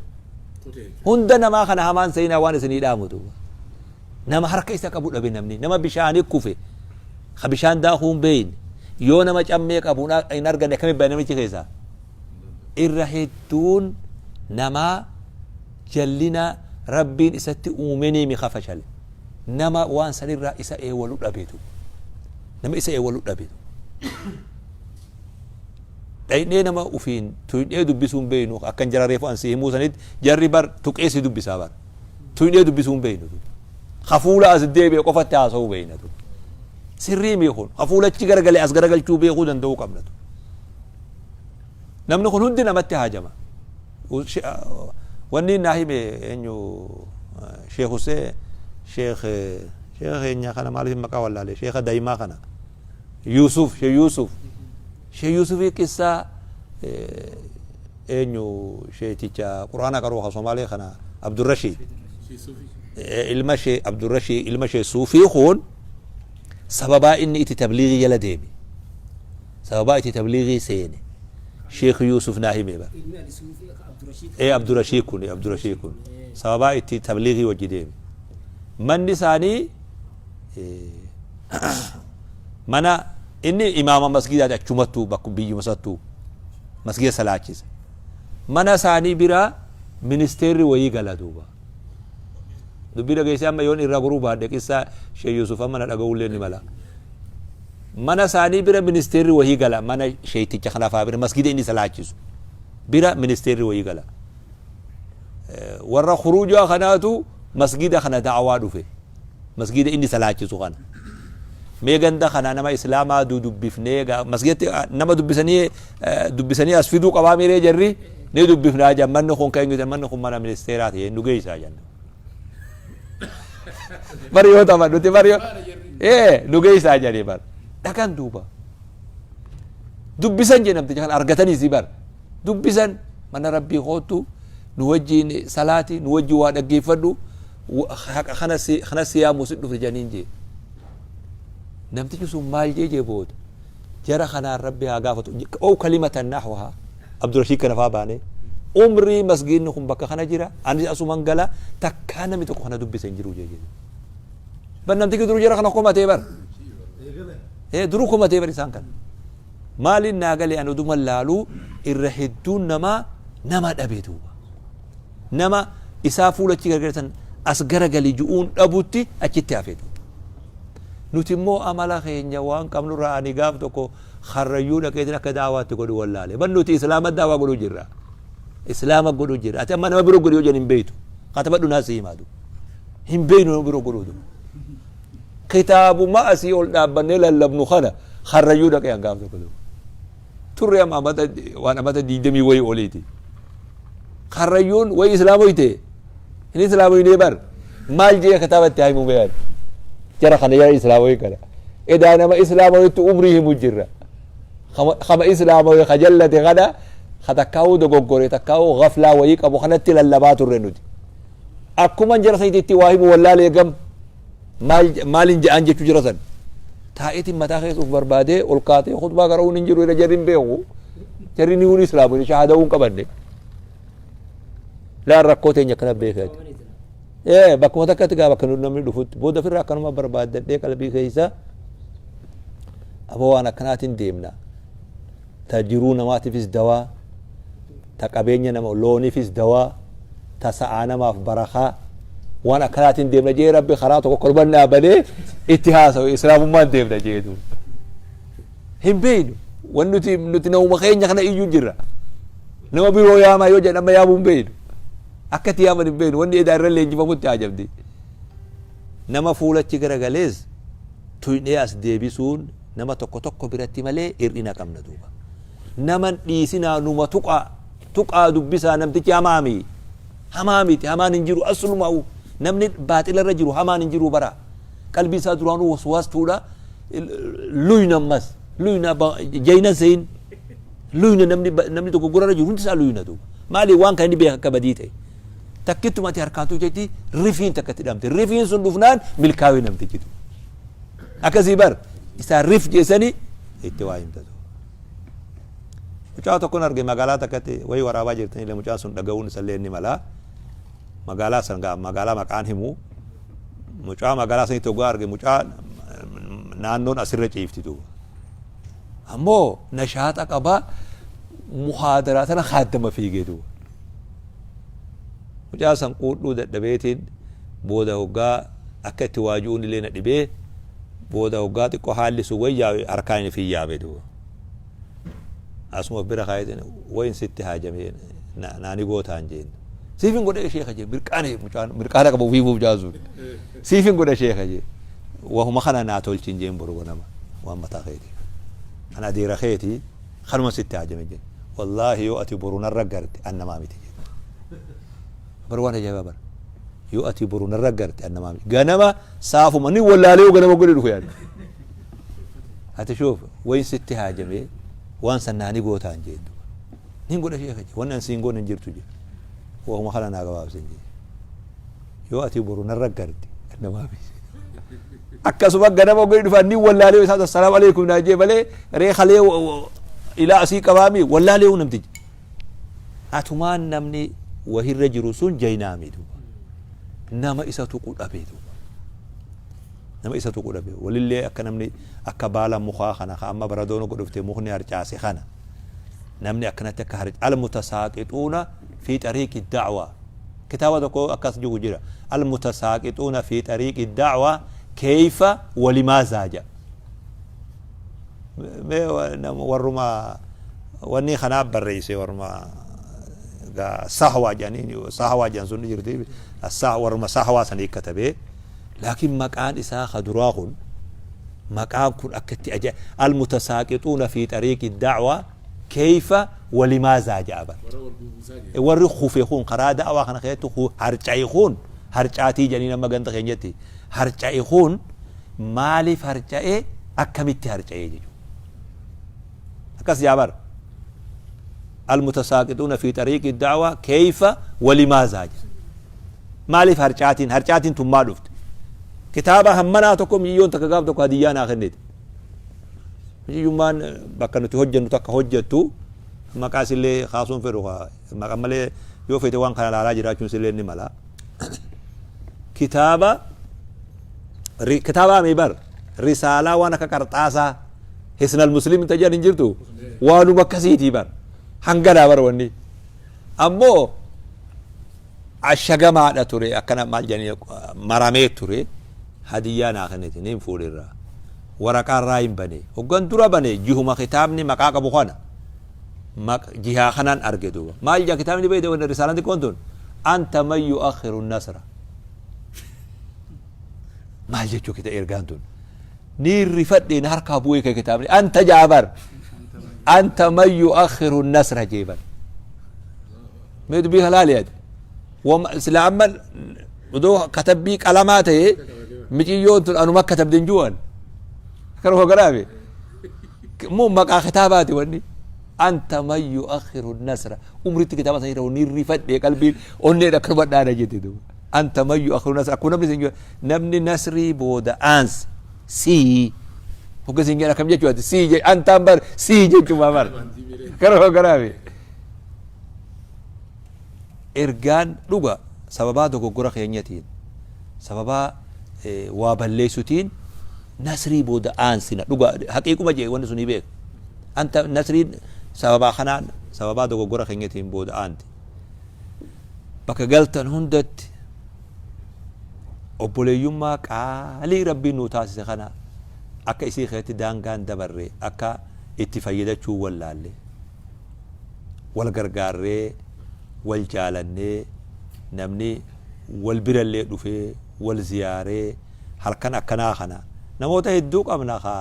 hunda namaa kana hamaan seenaa waan isinii dhaamu duuba. Nama harka isa qabu dhabe, namni nama bishaanii kufe ka bishaan daakuu hin beekne yoo nama cammee qabu hin arganne akkamitti bahe namichi keessaa? Irra hedduun namaa jallina rabbiin isatti uumenii mi kafashale. Nama waan sanirraa isa eewalu dhabetu. Nama isa eewalu dhabetu. Dhaynee nama ufiin tuynee dubbisuu hin beeknu, akkan jara reefu an si himuu sanitti jarri bar tuqee si dubbisaa bar. Tuynee dubbisuu hin beeknu. Hafuula as deebi'e qofatti haasa'uu beekna. Sirrii mii kun hafuula achi garagalee as garagalchuu beekuu danda'uu qabna. Namni kun hundi namatti haajama. Wanni naa hime eenyu, Sheekh Hussein, Sheekh keenya kana, maaliif maqaa wallaale, Sheekha Daayimaa kana, Yusuf, Sheekh Yusuf, Sheekh Yusufii qissaa eenyu, sheeticha quraana qaruu ka Somaalee kana, Abdurrashiid ilma Sheekh Abdurrashiid ilma Sheekh Suufii kun sababaa inni itti tabliigii jala deeme, sababaa itti tabliigii seene Sheekh Yusuf naa hime bara. Ee, Abdurrashiid kun, Abdurrashiid kun sababaa itti tabliigii wajji deeme. Manni isaanii mana Inni imaama masgiidaati achumattuu bakku biyyuma sattuu masgiida salaachisa. Mana isaanii bira ministeerri wayii gala duuba. Dubbii dhageessee amma yoon irraa goruu baadhe qissaa Sheekh Yuusuf amma na dhaga'uullee ni mala. Mana isaanii bira ministeerri wayii gala mana sheekticha kana faa bira masgiida inni salaachisu bira ministeerri wayii gala. Warra khuruujaa kanaatu masgiida kana da'awaa dhufe. Masgiida inni salaachisu kana. Mee ganda kana nama islaamaa dudubbifnee masgiidatti nama dubbisanii dubbisanii as fiduu qabaa miiree jarri ni dubbifnaa jedhan manni kun kan eenyuti manni kun mana ministeeraati nu geessaa jedhan. Bari yoo tapha nuti bari yoo ee nu geessaa jedhanii bar dhaqan duuba dubbisan jedhe namticha kana argatanii si bar dubbisan mana rabbii koottu nu wajjiin salaati nu wajjiin waa dhaggeeffadhu haqa kana si kana si yaamu si dhufe jedhaniin jee namtichi sun maal jee jee booda jara kanaan rabbi haa gaafatu ow kalimatan nahwaha Abdurashiid kana faa baanee umrii masgiidni kun bakka kana jira anis asuman gala takkaa namni tokko kana dubbise hin jiru jee jee bar namtichi duru jara kana komatee bar ee duru komatee bar isaan kana maaliin naa galee ani oduma laaluu irra hedduun namaa nama dhabe duuba nama isaa fuula achi gargarsan as garagali ju'uun dhabutti achitti hafe duuba nuti immoo amala keenya waan qabnurraa ani gaaf tokko Karrayyuu dhaqeetiin akka da'awaatti godhu wallaale. Bar nuti islaama da'awaa godhuu jirra. Islaama godhuu jirra. Ati amma nama biroo godhi yoo jedhan hin beektu. Katabadhu naa si himaa du. Hin beeknu nama biroo godhuu du. Kitaabuma asii ol dhaabbannee lallabnu kana karrayyuu dhaqee hangaaf tokko du. Turre amma amata waan amata diidamii wayii oliiti. Karrayyuun wayii islaamoyte. Hin islaamoynee bar. Maal jee kitaaba itti haa himu mee ani. Jara kana jara islaamoyee kana. Edaa nama islaamawetti umrii himu jirra. Kama islaamawe ka jallate kana ka takkaa'uu dogoggore takkaa'uu gaflaa wayii qabu kanatti lallabaa turre nuti. Akkuma jara sanitti itti waa himu wallaalee gam maal maalin ja'an jechuu jira san. Taa'eetiin mataa keessa uf barbaadee ol kaatee khutbaa qara'uun hin jiru jarri hin beeku. Jarri ni huun islaamu shahaada'uu hin qabanne. Laan rakkoo teenya akkana beekati. Ee bakkuma takkatti gaa bakka namni dhufutti booda ofirraa akkanuma barbaaddadhee qalbii keessa aboo waan akkanaatiin deemna. Ta jiruu namaatiifis dawaa, ta qabeenya nama looniifis dawaa, ta sa'aa namaaf barakaa waan akkanaatiin deemna jee rabbi karaa tokko kolban dhaabanee itti haasawe islaamummaan deemna jee duuba. Hin beeynu wan nuti nuti namuma keenya kana iyyuu jirra. Nama biroo yaamaa yoo jedhan amma yaamuu hin beeynu. Akka itti yaaman hin beeknu. Wanni edaa irra leenjifamutti haajamti. Nama fuulachi garagalees tuynee as deebisuun nama tokko tokko biratti malee hir'ina qabna duuba. Naman dhiisinaa numa tuqaa tuqaa dubbisaa namtichi hamaami. Hamaa miti hamaan hin jiru aslumaa'u namni baaxila irra jiru hamaan hin jiru bara. Qalbii isaa duraanuu waswaastuudha. Luyna ammas luyna jayna sein luyna namni namni dogoggora irra jiru hundi isaa luyna duuba. Maali waan kan inni beeka akka badii ta'e. Takkittuma ati harkaan tuqxetti rifiin takka itti dhamte. Rifiin sun dhufnaan milkaa'ee namtichi tu. Akkasii bar isaa rif jeessanii itti waa himta. Mucaa tokkon arge magaalaa takkatti wayii waraabaa jirtanillee mucaan sun dhaga'uun isallee inni mala. Magaalaa san magaalaa maqaan himu. Mucaa magaalaa sanitti hoggaa arge mucaa naannoon asirra ciifti duuba. Ammoo nashaaxa qaba muhaadaraa tana kaaddama fiigee duuba. Mucaa san quudhuu dadhabeetiin booda hoggaa akka itti waaju'uun illee na dhibee booda hoggaa xiqqoo haalli sun wayyaa'e harkaan inni fi yaame duuba. Asuma bira kaayetiin wayin sitti haajame naani gootaan jeen. Siifin godha sheeka jee mirqaane mucaan mirqaana qaba ofii mucaan sun. Siifin godha sheeka jee. Wahuma kana naa tolchin jeen boru ganama waan mataa keetii. An adeera keetii kanuma sitti haajame jeen. Wallaahi yoo ati boru narra garte an namaa miti jeen. Bar waan ajaa'ibaa bara. Yoo ati boru narra garte an namaa miti. Ganama saafuma ni wallaalee yoo ganama godhe dhufe yaani. Ati shuuf wayin sitti haajame waan san naa ni gootaan jeen duba. Nin godha sheeka jee wanni an siin goone hin jirtu jee. Wahuma kana naa gabaabsin jee. Yoo ati boru narra garte namaa miti. Akkasuma ganama oganii dhufan ni wallaalee isaa assalaamu alaikum naa jee malee ree kalee ilaa asii qabaami wallaalee namtichi. Atumaan namni wahirra jiru sun jaynaami duuba. Nama isa tuqu dhabe duuba. Nama isa tuqu dhabe. Walillee akka namni akka baala mukaa kana ka amma baradoon godhufte mukni harcaase kana. Namni akkanatti akka harca almutasaaqixuuna fi xariiqi da'waa. Kitaaba tokko akkas jiru jira. Almutasaaqixuuna fi xariiqi da'waa keeyfa walimaazaa jedha. Mee warruma wanni kanaa barreesse, warruma sahwaa jedhanii, sahwaa jedhan sun ni jirti, warruma sahwaa sanii katabee. Laakiin maqaan isaa ka duraa kun, maqaan kun akka itti ajaa'ib, almutasaaqixuuna fi xariiqi da'waa keeyfa walimaazaa jedha bar. Warri kufe kun karaa da'waa kana keessatti harca'e kun, harcaatii jedhanii nama ganda keenyatti harca'e kun maaliif harca'e, akkamitti harca'e jechuudha. Akkas jaa bar. Almutasaaqixuuna fi xariiqi da'waa keeyfa walimaazaa jedha. Maaliif harcaatiin, harcaatiin tun maa dhufte? Kitaaba hammanaa tokko miciyyoon takka gaaf tokko hadiyyaa naa kennite. Miciyyummaan bakka nuti hojjennu takka hojjettu, maqaa isillee kaasuun fedhu, maqaa malee yoo feete waan kana laalaa jiraachuun isillee ni mala. Kitaaba kitaaba amii bar risaalaa waan akka qarxaasaa hisnal muslim ta jedhan hin jirtu, waanuma akkasiitii bar, hanganaa bar. Wanni ammoo ashagamaadha ture, akkana maal jedhanii maramee ture. Hadiyyaa naa kennite, niin fuudhe, irraa waraqaa irraa hin bane. Hoggan dura bane jihuma kitaabni maqaa qabu kana jihaa kanaan arge. Duuba maal jaa kitaabni beeyte? Wanni risaalaan xiqqoon tun anta man yu'akhiru nasra maal jechuu kita ergaan tun ni rifadhe, na harkaa bu'ee kee kitaabni anta jaabar anta man yu'akhiru nasra jeeban. Mee dubbii halaali ati sila amma odoo katabbii qalamaa ta'e miciyyoon tun anuma katabde hin ju'an akkana hogaraabe moo maqaa kitaabaati. Wanni anta man yu'akhiru nasra umritti kitaaba san irra ni rifadhe, qalbiin onneedha akkanuma dhaana jette. Duuba anta man yu'akhiru nasra akkuma namni sin jedhu, namni nasrii booda aans sii hogga sin jedhan akkam jechuu ati sii je antaan bar sii jechumaa bar akkana hogaraabe. Ergaan dhuga sababaa dogoggora keenyatiin, sababaa waa balleessutiin nasrii booda aansina. Dhuga haqiiquma jee wanni sun beeka anta nasriin sababaa kanaan, sababaa dogoggora keenyatiin booda aanti. Bakka galtan hundatti obboleeyyummaa qaalii Rabbiin nuu taasise kana akka isii keessatti daangaan dabarre, akka itti fayyadachuu wallaalle, wal gargaarree, wal jaalannee, namni wal birallee dhufee wal ziyaaree halkan akkanaa kana namoota hedduu qabna ka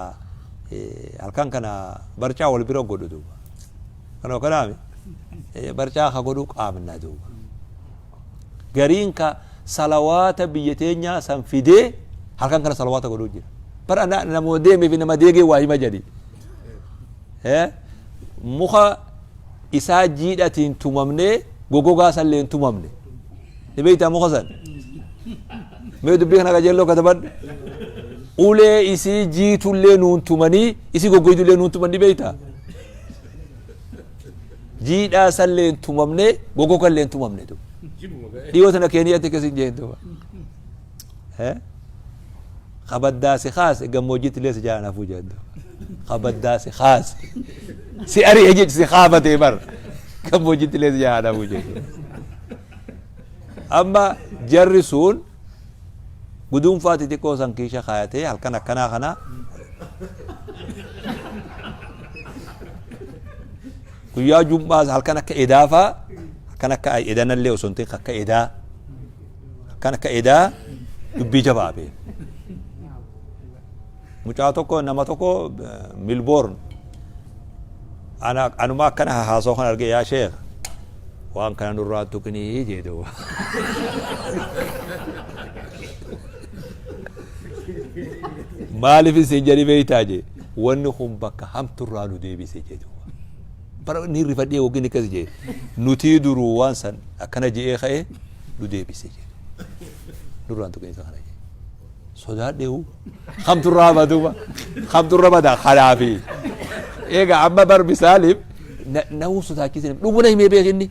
halkan kana barcaa wal bira godhu. Duuba kanoo kanaami barcaa ka godhu qaabna. Duuba gariin ka salawaata biyya teenyaa san fidee halkan kana salawaata godhuu jira bara namoo deemee fi nama deegee waa hima jedhi. Muka isaa jiidhatiin tumamnee gogogaa sallee hin tumamne ni beektaa. Muka san mee dubbii kana qajeelloo katabadhu. Ulee isii jiitullee nuun tumanii, isii goggoydullee nuun tuman, ni beektaa. Jiidhaa sallee hin tumamne, gogogallee hin tumamne. Du dhiyoo tana Keeniyatti akkas hin jeen. Duuba kabaddaa si kaase gammoojjitti illee si jaalan hafuu jeen. Duuba kabaddaa si kaase si ari'e jechi si kaafatee bar gammoojjitti illee si jaalan hafuu jeen. Amma jarri sun guduunfaa xixiqqoo san kiisha kaayatee halkan akkanaa kana guyyaa jum'aas halkan akka edaafaa, halkan akka edanallee osoo hin ta'in akka edaa, halkan akka edaa dubbii jabaa bee. Mucaa tokko, nama tokko Milboorn ana anuma akkana haasoo kan arge, "Yaa sheekh, waan kana nurraa tuqinii," jee. Duuba maaliif isin jedhi beeytaa jee, wanni kun bakka hamturraa nu deebise jee. Duuba bara ni rifadhee wagin akkas jee, nutii duruu waan san akkana je'ee ka'e nu deebise jee, nurraan tuqinii isa kana jee sodaadheehu hamturraa baduuba hamturra bada. Kanaafi eega amma bar misaaliif namuu sodaachise dhuguna himee beekinni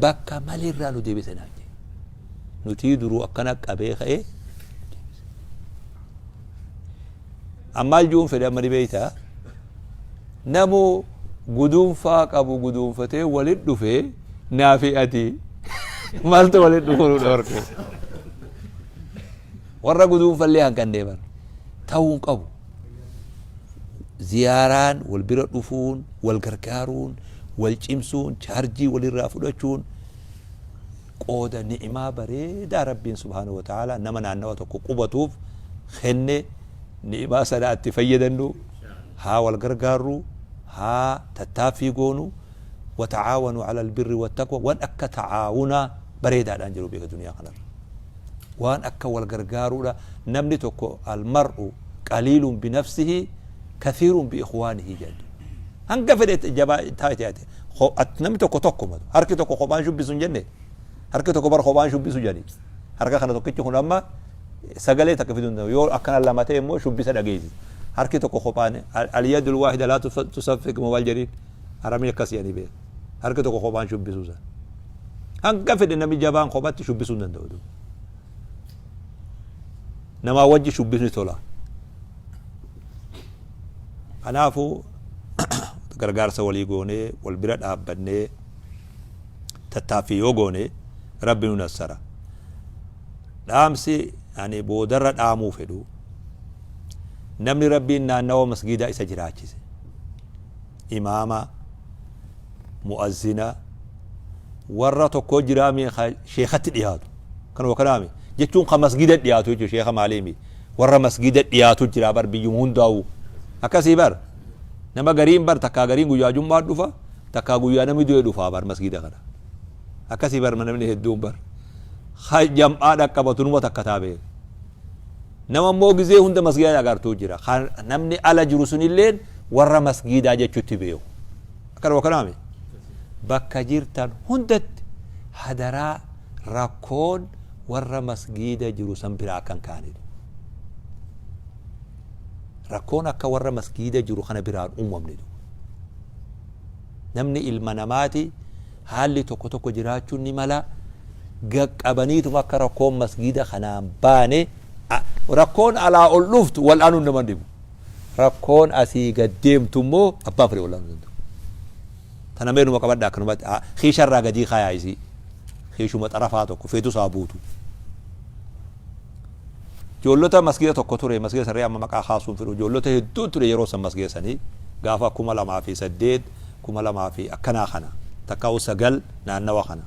bakka maleerraa nu deebise naan jee, nutii duruu akkana qabee ka'ee. Ammaal juun fedhe amma ni beeyta. Namu guduunfaa qabu guduunfatee walit dhufe naafi ati maaltu walit dhufu nu dhorke. Warra guduunfallee hanqannee bara. Ta'uu hin qabu. Ziyaaraan wal bira dhufuun, wal gargaaruun, wal cimsuun, chaarjii walirraa fudhachuun qooda ni'imaa bareedaa Rabbiin subhaanahu wa ta'aalaa nama naannawa tokko qubatuuf kenne. Ni'imaa sana itti fayyadannu, haa wal gargaarru, haa tattaaffii goonu. Wata'aawanu ala albirri wattaqwa, waan akka ta'aawunaa bareedaadhaan jiru beeka duniyaa kanarra waan akka wal gargaaruudha. Namni tokko almar'u qaliilun binafsihi kathiirun biikhwaanihi jedhu. Hanga fedhe jabaa taate ati namni tokko tokko matu harki tokko kophaan shubbisu hin jenne. Harki tokko bar kophaan shubbisu jedhani. Harka kana tokkichi kun amma sagalee takka fiduu hin danda'u. Yoo akkana lama ta'e immoo shubbisa dhageessisa. Harki tokko kophaan, al-yadul waahida laa tusaffiq maal jedhiin haramni akkas jedhanii beeku. Harki tokko kophaan shubbisuu sana. Hanga fedhe namni jabaan kophatti shubbisuu hin danda'u. Namaa wajji shubbisni tola. Kanaafuu gargaarsa walii goonee, wal bira dhaabbannee, tattaaffii yoo goone Rabbi nu nassara. Dhaamsi ani boodarra dhaamuu fedhu, namni Rabbiin naannawa masgiidaa isa jiraachise, imaama, mu'azzina, warra tokko jiraami sheekatti dhiyaatu kanuma kanaami jechuun ka masgiida dhiyaatu jechuun sheeka maaliimi warra masgiida dhiyaatu jira bar biyyuma hundaa'u akkasii bar. Nama gariin bar takkaa gariin guyyaa jum'aa dhufa, takkaa guyyaa namni du'e dhufaa bar masgiida kana. Akkasii bar namni hedduun bar ha jam'aa dhaqqabatu numa takka taabee. Nama immoo gizee hunda masgiida agartuu jira. Kan namni ala jiru sunilleen warra masgiidaa jechutti beeku. Akkanuma kanaami bakka jirtan hundatti hadaraa rakkoon warra masgiida jiru san biraa akkan kaanitu. Rakkoon akka warra masgiida jiru kana biraan uumamne. Namni ilma namaati, haalli tokko tokko jiraachuun ni mala. Gaqqabaniituma akka rakkoon masgiida kanaan baane. Rakkoon alaa ol dhuftu wal'aanuun nama dhibu. Rakkoon asii gad deemtu immoo abbaan fedhe wal'aanuu danda'u. Tana meenuma qabadha akkanumatti kiisharraa gadii kaayaa isii kiishuma xarafaa tokko feetus haa buutu. Ijoollota masgiida tokko ture, masgiida saree amma maqaa kaasuun fedhu, ijoollota hedduu ture yeroo san masgiida sanii gaafa 2008, 2000 fi akkanaa kana takkaa'u 9 naannawa kana.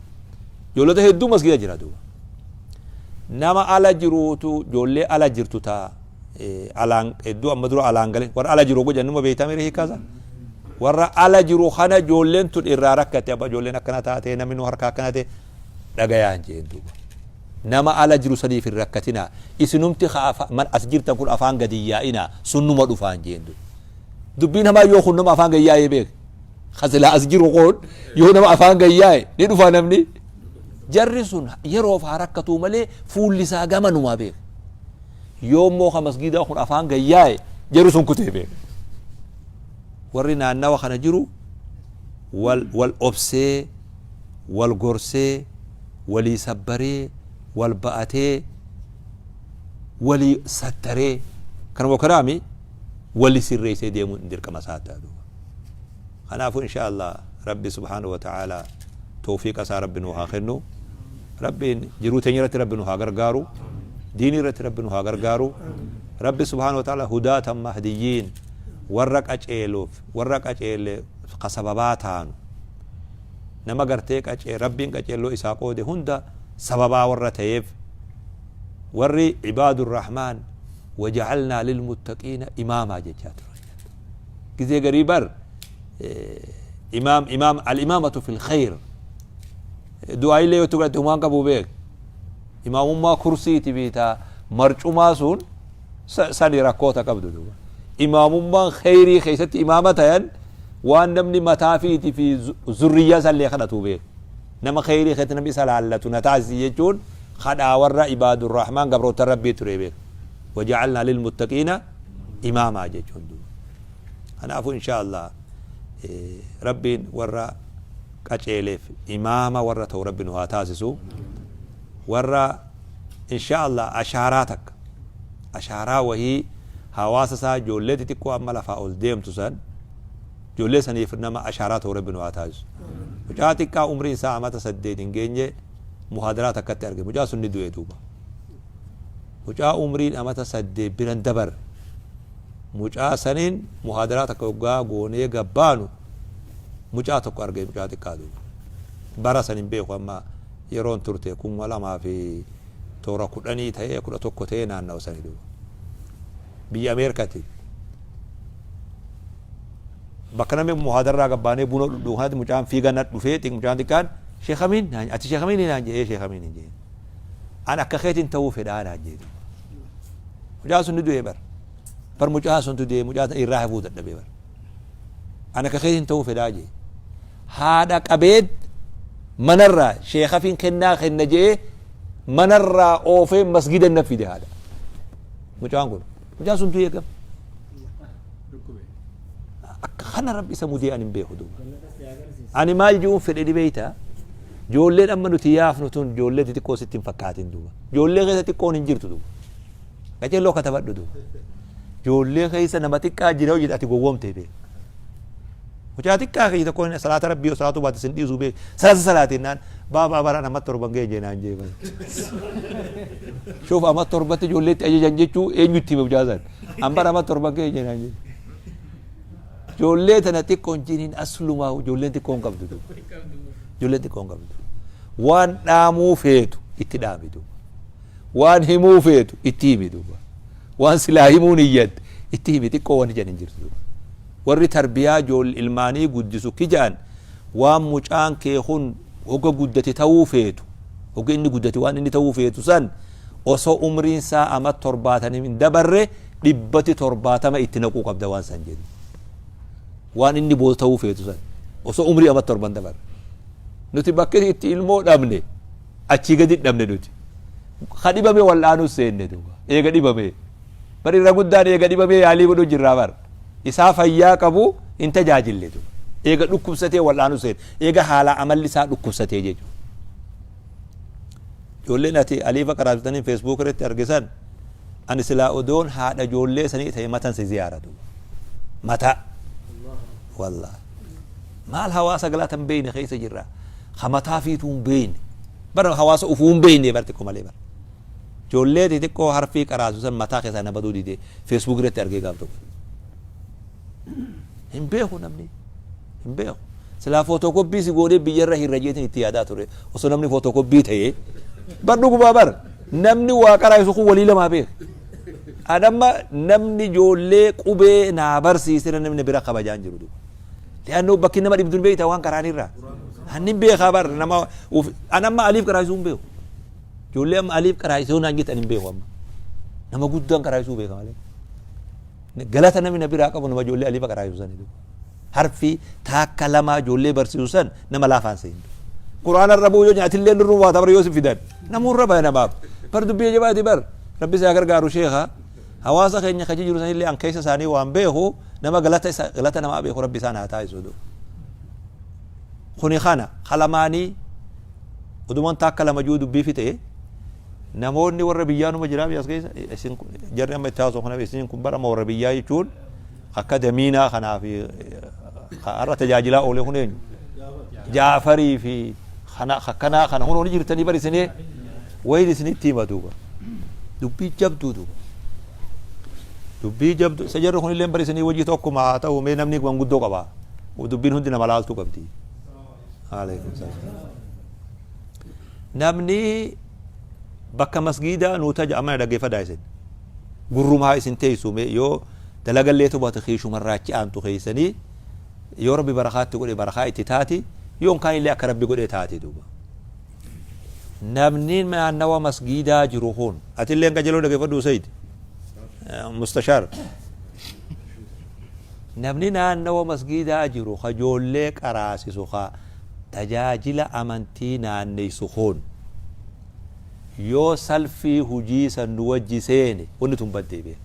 Ijoollota hedduu masgiida jira duuba. Nama ala jiruutu ijoollee ala jirtu taa alaan hedduu amma dura alaan gale warra ala jiru godhan numa beektaa miira hiikkaasa. Warra ala jiru kana ijoolleen tun irraa rakkatte, abba ijoolleen akkana taate, namni nu harkaa akkana ta'e dhagayaan jeen duuba. Nama ala jiru saniif hin rakkatinaa, isinumti man as jirtan kun afaan gadi hin yaa'inaa, sunnuma dhufaan jeen duuba. Dubbiin hamaa yoo kun nama afaan gadi yaa'ee beek. Ka silaa as jiru kun yoo nama afaan gadi yaa'e ni dhufaa namni. Jarri sun yeroof haa rakkatuu malee fuulli isaa gamanumaa beek. Yoo immoo ka masgiidaa kun afaan gadi yaa'e jarri sun kutee beek. Warri naannawa kana jiru wal wal obsee, wal gorsee, walii sabbaree, wal ba'atee, walii sattaree, kanuma kanaami wali sirreessee deemuun dirqama isaa ta'a duuba. Kanaafuu insha Allah Rabbi subhaanahu wa ta'ala tawfiiqa isaa Rabbi nu haa kennu. Rabbiin jiruu teenya irratti Rabbi nu haa gargaaru. Diinii irratti Rabbi nu haa gargaaru. Rabbi subhaanahu wa ta'ala hudaatan mahdiyyiin warra qaceeluuf warra qaceele ka sababaa taanu, nama gartee qacee Rabbiin qaceelloo isaa qoode hunda sababaa warra ta'eef, warri ibaadur rahmaan waja'alnaa lilmuttaqiina imaamaa jechaa turan. Gizee garii bar imaam imaam al-imaamatu fil khayr du'aa illee yoo tuqatte humaan qabu beek. Imaamummaa kursiiti biitaa marcumaa sun sani rakkoota qabdu duuba. Imaamummaan khayrii keessatti imaama tayan waan namni mataa fiiti fi zurriyyaa isallee kadhatu beek. Nama khayrii keessatti namni isa laallatu na taasisi jechuun kadhaa warra ibaadurrahmaan gabroota Rabbii ture beek. Waja'alnaa lilmuttaqiina imaamaa jechuun duuba. Kanaafuu insha Allah Rabbiin warra qaceeleef imaama warra ta'u Rabbi nu haa taasisu. Warra insha Allah ashaaraa takka ashaaraa wahii Hawaasa isaa ijoollee xixiqqoo amma lafaa ol deemtu san, ijoollee saniif nama ashaaraa ta'u Rabbi nu haa taasisu. Mucaa xiqqaa umriin isaa amata 8 hin geenye muhaadaraa takkatti arge. Mucaa sun ni du'e duuba. Mucaa umriin amata 8 biran dabarre. Mucaa saniin muhaadaraa takka hoggaa goonee gabbaanu mucaa tokko arge, mucaa xiqqaa duuba. Bara san hin beeku, amma yeroon turte 2007 10 ta'ee 11 ta'ee naannawa sani duuba. Biyya Ameerikaati. Bakka namni muhaadarraa gabbaanee buna dhudhu kanatti mucaan fiigaa na dhufee, mucaan xiqqaan, "Sheekh Amiin," "Ati Sheekh Amiin?" naan jedhee. "Sheekh Amiin," hin jedheen. "An akka keetiin ta'uu fedhaa," naan jedhe duuba. Mucaan sun ni du'e bar. Bar mucaan sun du'e, mucaan irraa hafuu dadhabee bar. "An akka keetiin ta'uu fedhaa," jee. Haadha qabeet manarraa sheekafiin kennaa kenna jee manarraa oofee masgida na fide haadha. Mucaan kun. Mucaan sun du'e gam. Akka kana Rabbi isa mudee ani hin beeku duuba. Ani maal ji'uun fedhe ni beeyta. Ijoolleen amma nuti yaafnu tun ijoollee xixiqqoo sitti hin fakkaatin duuba. Ijoollee keessa xiqqoon hin jirtu duuba. Qaceelloo katabadhu duuba. Ijoollee keessa nama xiqqaa jira hojii ati gowwoomtee beeku. Mucaa xiqqaa keessa tokko salaata Rabbii yoo salaatuu baate sin dhiisuu beeku. Salaata salaatiin baabaa baraan amma 7 geenye naan jee. Shuuf, amma 7tti ijoolleetti ajajan jechuu eenyutti hime mucaa san. An bara amma 7 geenye naan jee. Ijoollee tana xiqqoon jiniin aslumaa ijoolleen xiqqoon qabdu duuba. Ijoolleen xiqqoon qabdu. Waan dhaamuu feetu itti dhaami duuba. Waan himuu feetu itti himi duuba. Waan silaa himuun iyyadde itti himi, xiqqoo wanti jedhan hin jirtu duuba. Warri tarbiyaa ijoollee ilmaanii guddisu kijaan waan mucaan kee kun hoga guddate ta'uu feetu, hoga inni guddate waan inni ta'uu feetu san osoo umriin isaa ama 70 hin dabarre 170 itti naquu qabda waan san jedhu. Waan inni booda ta'uu feetu san osoo umrii ama 7 dabarre. Nuti bakka itti ilmoo dhabne achii gadi dhabne nuti. Ka dhibame wal'aanuu seenne duuba. Eega dhibame. Bar irra guddaan eega dhibamee yaalii godhuu jirraa bar. Isaa fayyaa qabu hin tajaajille duuba. Eega dhukkubsatee wal'aanuu seenne. Eega haala amalli isaa dhukkubsatee jechuudha. Ijoolleen ati aliifa qaraabsitanii Facebook irratti argisan, ani silaa odoon haadha ijoollee sanii ta'e matan si ziyaara duuba. Mata. Wallaahi. Maal hawaasa galata hin beekne keessa jirra. Ka mataa fiituu hin beekne. Bara hawaasa ufuu hin beekne bar xiqqoo malee bar. Ijoollee xixiqqoo harfii qaraasu san mataa keessaa na baduu didee Facebook irratti argee gaaf tokko. Hin beeku namni. Hin beeku. Silaa footokopii si goonee biyyarra hirra jeetiin itti yaadaa ture. Osoo namni footokopii ta'ee. Bar dhugumaa bar namni waa qaraasu kun walii lamaa beeka. Anamma namni ijoollee qubee naa barsiisee namni bira kabajaan jiru duuba. Li'annoo bakki nama dhibdu hin beekta waan karaanirraa. Anni beekaa bar nama anamma aliif qaraasisuu hin beeku. Ijoollee amma aliif qaraasisuu naan jettan hin beeku amma. Nama guddaan qaraasisuu beeka malee. Galata namni na biraa qabu nama ijoollee aliifa qaraasisuu sani duuba. Harfi taakka lamaa ijoollee barsiisu san nama laafaan seenu. Quraana irra bu'uu yoo nyaatillee nurru waa tabara yoo si fidan. Namuu irra baya namaaf. Bar dubbii jabaati bar. Rabbi si haa gargaaru sheekha. Hawaasa keenya kaji jiru sanillee an keessa isaanii waan beeku nama galata isa galata namaa beeku Rabbi isaan haa taasisu duuba. Kuni kana kalamaanii odumaan taakka lama jiru dubbii fixe, namoonni warra biyyaa numa jiraa biyya as keessa isin jarri amma itti haasoo kana isin kun bara amma warra biyyaa jechuun akka damiinaa kanaa fi har'a tajaajilaa oolee kun eenyu Jaafarii fi kana akkanaa kana hunooni jirtanii bar isinee wayin isinitti hima duuba, dubbii jabduu duuba, dubbii jabduu isa jarri kunillee bar isinii wajji tokkuma haa ta'u mee namni manguddoo qaba, dubbiin hundi nama laaltuu qabdi. Alaikum salaam. Namni bakka masgiidaa nuu taja amma dhaggeeffadhaa, isin gurrumaa isin teessu mee yoo dalagallee tubate kiishumarraa achi aantu keessanii yoo Rabbi barakaatti godhe barakaa itti taati, yoo hin kaanillee akka Rabbi godhe taati duuba. Namni naannawa masgiidaa jiru kun atillee qajeeloo dhaggeeffadhu Sayid mustashaar, namni naannawa masgiidaa jiru ka ijoollee qaraasisu, ka tajaajila amantii naanneessu kun yoo salfii hujii san nu wajji seene wanni tun baddee beeka.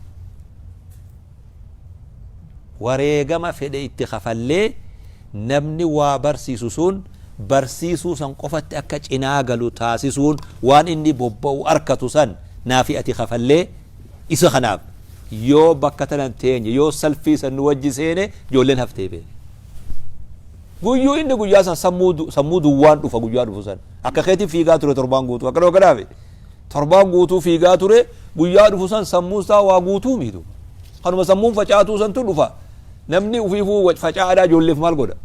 Wareegama fedhe itti kafallee namni waa barsiisu sun barsiisuu san qofatti akka cinaa galu taasisuun waan inni bobba'u arkatu san naafi ati kafallee isa kanaaf Yoo bakka tanan teenye, yoo salfii san nu wajji seene, ijoolleen haftee beene. Guyyuu inni guyyaa san sammuu duwwaan dhufa. Guyyaa dhufu san akka keetii fiigaa ture torbaan guutuu, akka kanaafi torbaan guutuu fiigaa ture. Guyyaa dhufu san sammuu isaa waa guutuu miitu, kanuma sammuun facaatuu santu dhufa. Namni ufiifuu faca'aadhaa, ijoolleef maal godha?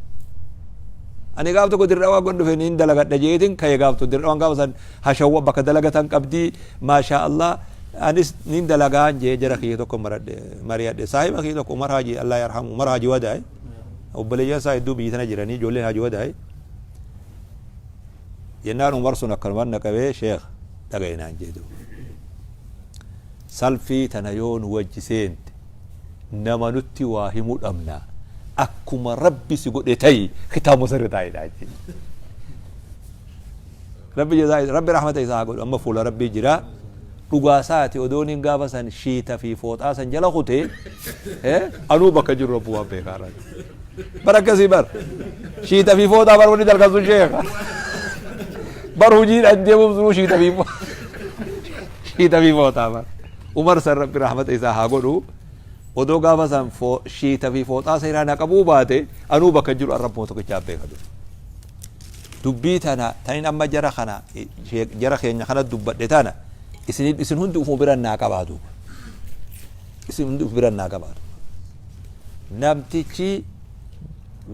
Ani gaaf tokko Dirradhawaa gon dhufe, niin dalagadha jeetin ka'e. Gaaf tokko Dirradhawaan gaafa san hashawwa bakka dalagatan qabdii, maashaa Allah. Anis niin dalagaan jee jara kiyya tokko maradhe, mari'adhe. Saahiba kiyya tokko, Umar Haji, Allah yarhamu, Umar Haji Wadaay, obboleeyyan isaa hedduu biyyi tana jiranii, ijoolleen Haji Wadaay jennaan, Umar sun akkanumaan na qabee, "Sheekh, dhagaye," naan jee duuba, "Salfii tana yoo nu wajji seente nama nutti waa himuu dhabna. Akkuma Rabbi si godhe ta'i, kitaabuma sirri taa'idha," jee. Rabbi jazaa, Rabbi rahmata isaa haa godhu, amma fuula Rabbii jira. Dhugaa isaati. Odoon hin gaafa san shiita fi fooxaa san jala kute, anuu bakka jiru Rabbu waan beekaa irratti. Bar akkasii bar shiita fi fooxaa bar wanni dalgan sun, sheeka, bar hojiidhaan deemuuf sunuu shiita fi fooxaa bar. Umar san Rabbi rahmata isaa haa godhu. Odoo gaafa san shiita fi fooxaa seeraa na qabuu baate, anuu bakka jiru Rabbuma tokkichaa beeka ture. Dubbii tana tanin amma jara kana, jara keenya kana dubbadhe tana, isin hundi ufuma biran naa qabaa duuba. Isin hundi uf biran naa qabaatu. Namtichi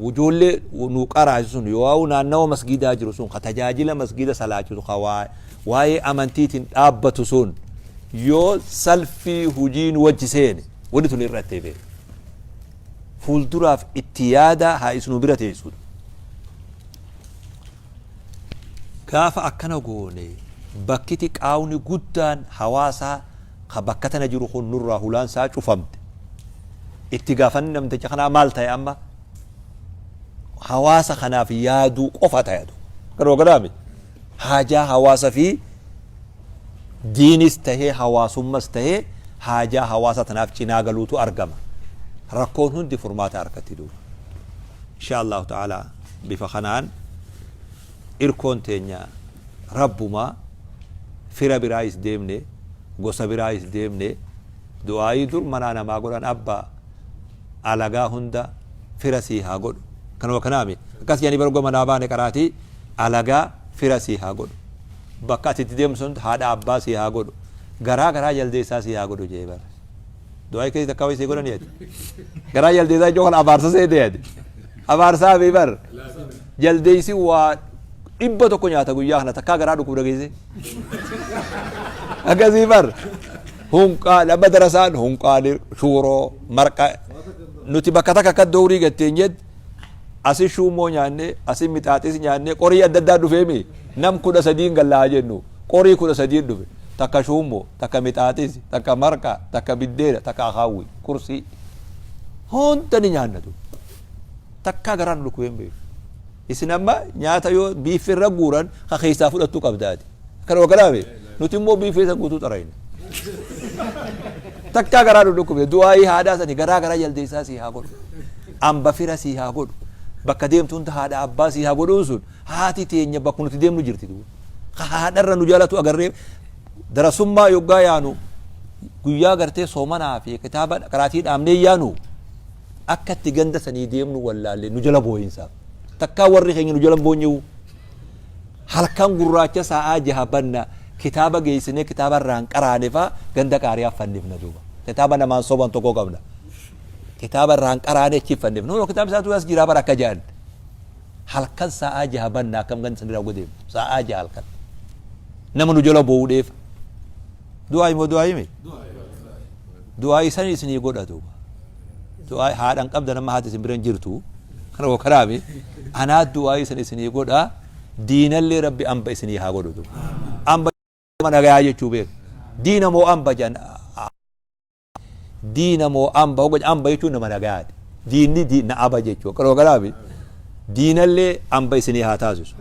ijoollee nu qaraasi sun, yoo naannawa masgiidaa jiru sun, ka tajaajila masgiida salaachisu, ka waa'ee amantiitiin dhaabbatu sun, yoo salfii hujii nu wajji seene wanni tun irratti beeku. Fuulduraaf itti yaada, haa isinuu bira teessuudha. Gaafa akkana goone, bakkiti qaawni guddaan hawaasaa ka bakka tana jiru kun nurraa hulaan isaa cufamte. Itti gaafanni namticha kanaa maal ta'e? Amma hawaasa kanaaf yaaduu qofa ta'e. Garuu gadaame haajaa hawaasa fi diinis tahee, hawaasummas tahee, haajaa hawaasa tanaaf cinaa galuutu argama. Rakkoon hundi furmaata harkatti duuba. Insha Allahu ta'ala, bifa kanaan irkoon teenya Rabbumaa. Fira biraayis deemne, gosa biraayis deemne, du'aayii dur manaa namaa godhan, "Abbaa alagaa hunda fira sii haa godhu," kanuma kanaami akkas jedhanii bargoo manaa baane qaraatii, "Alagaa fira sii haa godhu, bakka ati itti deemtu sun haadha abbaa sii haa godhu, garaa garaa jaldeessaa sii haa godhu," jee bara. Du'aayii keessatti akka sii godhani ati garaa jaldeessaa jechuun kan abaarsa seete ati abaarsaa fi bar jaldeessi waa 100 nyaata guyyaa kana, takkaa garaa dhukkubu dhageesse akkasii bar. Hunqaa lama darasaan hunqaan shuuroo marqa nuti bakka takka akka doorii gatteen jed, asi shuumoo nyaanne, asi mixaaxis nyaanne, qorii adda addaa dhufeemi. Nam 13n gallaa jennu, qorii 13n dhufe, takka shuumoo, takka mixaaxis, takka marqa, takka biddeena, takka akaawwi, kursii hunda ni nyaannatu, takkaa garaan nu dhukkubeen beeku. Isin amma nyaata yoo biiffi irra guuran ka keessaa fudhattu qabdaati. Kana wakalaame nuti immoo biiffee san guutuu xarayna. Takkaa garaa nu dhukkube. Du'aayii haadhaa sani, "Garaa garaa jaldeessaa sii haa godhu, amba fira sii haa godhu, bakka deemtu hunda haadha abbaa sii haa godhuun," sun haati teenya bakka nuti deemnu jirti duuba. Ka haadharra nu jaalatu agarree darasummaa yoggaa yaanu, guyyaa gartee soomanaa fi kitaaba qaraatii dhaabnee yaanu, akka itti ganda sanii deemnu wallaalle. Nu jala booyinsaaf takkaa warri keenya nu jala boonyewu. Halkan gurraacha sa'aa 6 banna, kitaaba geessinee kitaaba irraan qaraane faa ganda qaariyaa fannifna duuba. Kitaaba namaan soban tokko qabna, kitaaba irraan qaraane achi fannifna. Nuno kitaaba isaatu as jira bara akka jedhan. Halkan sa'aa 6 banna, akkam ganda sanirraa deemnu sa'aa 6 halkan nama nu jala boo'uudheef. Du'aa immoo du'aa hime, du'aa isan isinii godha duuba. Du'aa haadhan qabda, nama haati isin biran jirtu kana wakaraami anaa du'aa isan isinii godha. Diinallee Rabbi amba isinii haa godhu duuba. Amba nagayaa jechuu beek. Diina moo amba jedhan? Diina moo amba hoga? Amba jechuun nama nagayaati. Diinni diina aba jechuu kana wakaraami. Diinallee amba isinii haa taasisu.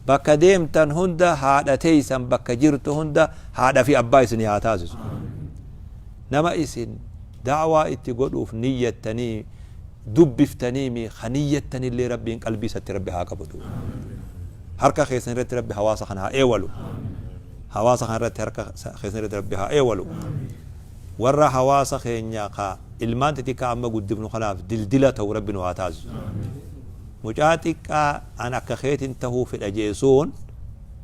Bakka deemtan hunda haadha teeysan, bakka jirtu hunda haadha fi abbaa isinii haa taasisu. Nama isin da'waa itti godhuuf niyyattanii dubbiftaniimi ka niyyattanillee Rabbiin qalbii isatti Rabbi haa qabatu. Harka keessan irratti Rabbi hawaasa kana haa eewalu. Hawaasa kana irratti, harka keessan irratti Rabbi haa eewalu. Warra hawaasa keenya ka ilmaan xixiqqaa amma guddifnu kanaaf dildila ta'u Rabbi nu haa taasisu. Mucaa xiqqaa an akka keetin tahuu fedha je'e sun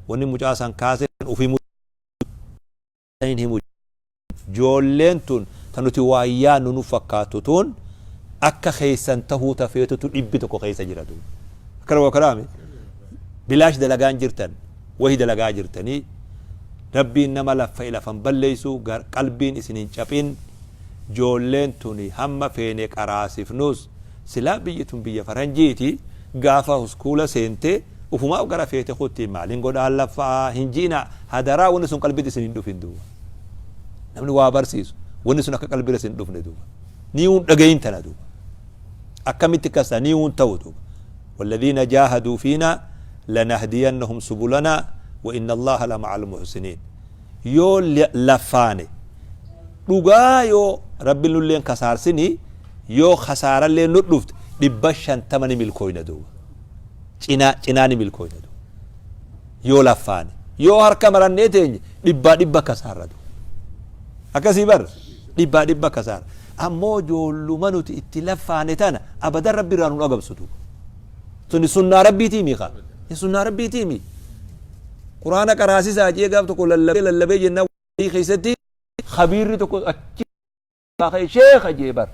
wanni mucaa san kaase uf himu hin himu. Joolleen tun ta nuti waan yaannu nu fakkaattu tun akka keessan tahuu ta feetutu 100 keessa jira duuba. Akkana waa kanaami bilaash dalagaan jirtan wahi dalagaa jirtanii. Rabbiin nama laffa'e lafan balleessu, qalbiin isin hin caphin. Joolleen tuni hamma feene qaraasifnus silaa biyyi tun biyya faranjiiti, gaafa uskuula seente ufumaaf gara feete kutti, maalin godhaan laffa'aa hin ji'ina hadaraa. Wanni sun qalbitti isin hin dhufin duuba. Namni waa barsiisu wanni sun akka qalbira isin dhufne duuba ni hun dhagayin tana duuba akkamitti kasa ni hun ta'u duuba. والذين جاهدوا فينا لنهدينهم سبلنا وإن الله لمع المحسنين. Yoo laffaane dhugaa yoo Rabbi nulleen kasaarsini, yoo kasaarallee nu dhufte, 500 ni milkooyna duuba, cinaa cinaa ni milkooyna duuba. Yoo laffaane, yoo harka marannee teenye, 100% kasaarra duuba. Akkasii bar, 100% kasaara. Ammoo ijoolluma nuti itti laffaane tana abadan Rabbi irraa nun agabsu duuba. Suni sunnaa Rabbiitii miika, sunnaa Rabbiitii mi. Quraana qaraasisaa jee gaaf tokko lallabee lallabee jennaan keessatti khabiirri tokko achi ka'e, sheekha jee bar.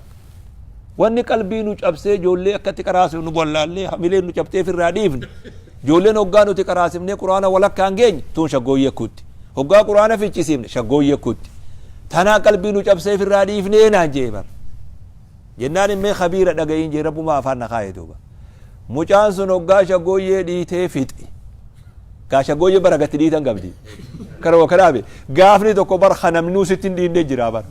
Wanni qalbii nu cabsee ijoollee akkatti qaraasifnu wallaallee hamilee nu cabxee firraa dhiifne, ijoolleen hoggaa nuti qaraasifnee quraana walakkaan geenye tun shaggooyyee kutti, hoggaa quraana ficcisiifne shaggooyyee kutti, tanaa qalbii nu cabsee firraa dhiifnee naan jee bar. Jennaan immee khabiira dhaga'iin jee, rabbumaa afaan na kaa'e duuba. Mucaan sun hoggaa shaggooyyee dhiitee fixe gaa, shaggooyyee bara gatti dhiitan qabdi. Karuma kanaafi gaafni tokko bar kanamnuu sitti hin dhiinne jira bar.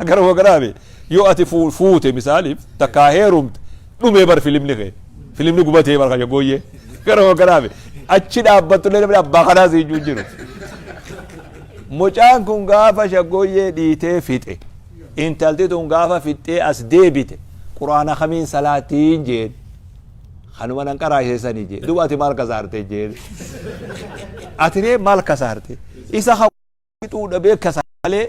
Karuma kanaafi yoo ati fuute, misaaliif takkaa heerumte, dhumee bar filimni kee, filimni gubatee bar shaggooyyee. Karuma kanaafi achi dhaabbattullee namni abbaa kanaa si ijuu jiru. Mucaan kun gaafa shaggooyyee dhiitee fixe, intalti tun gaafa fixxee as deebite, quraana kamiin salaatiin jeen? Kanuma nan qaraasisanii jee. Duuba ati maal kasaarte jeen? Ati ree maal kasaarte? Isa ha fixuu dhabee kasaare malee,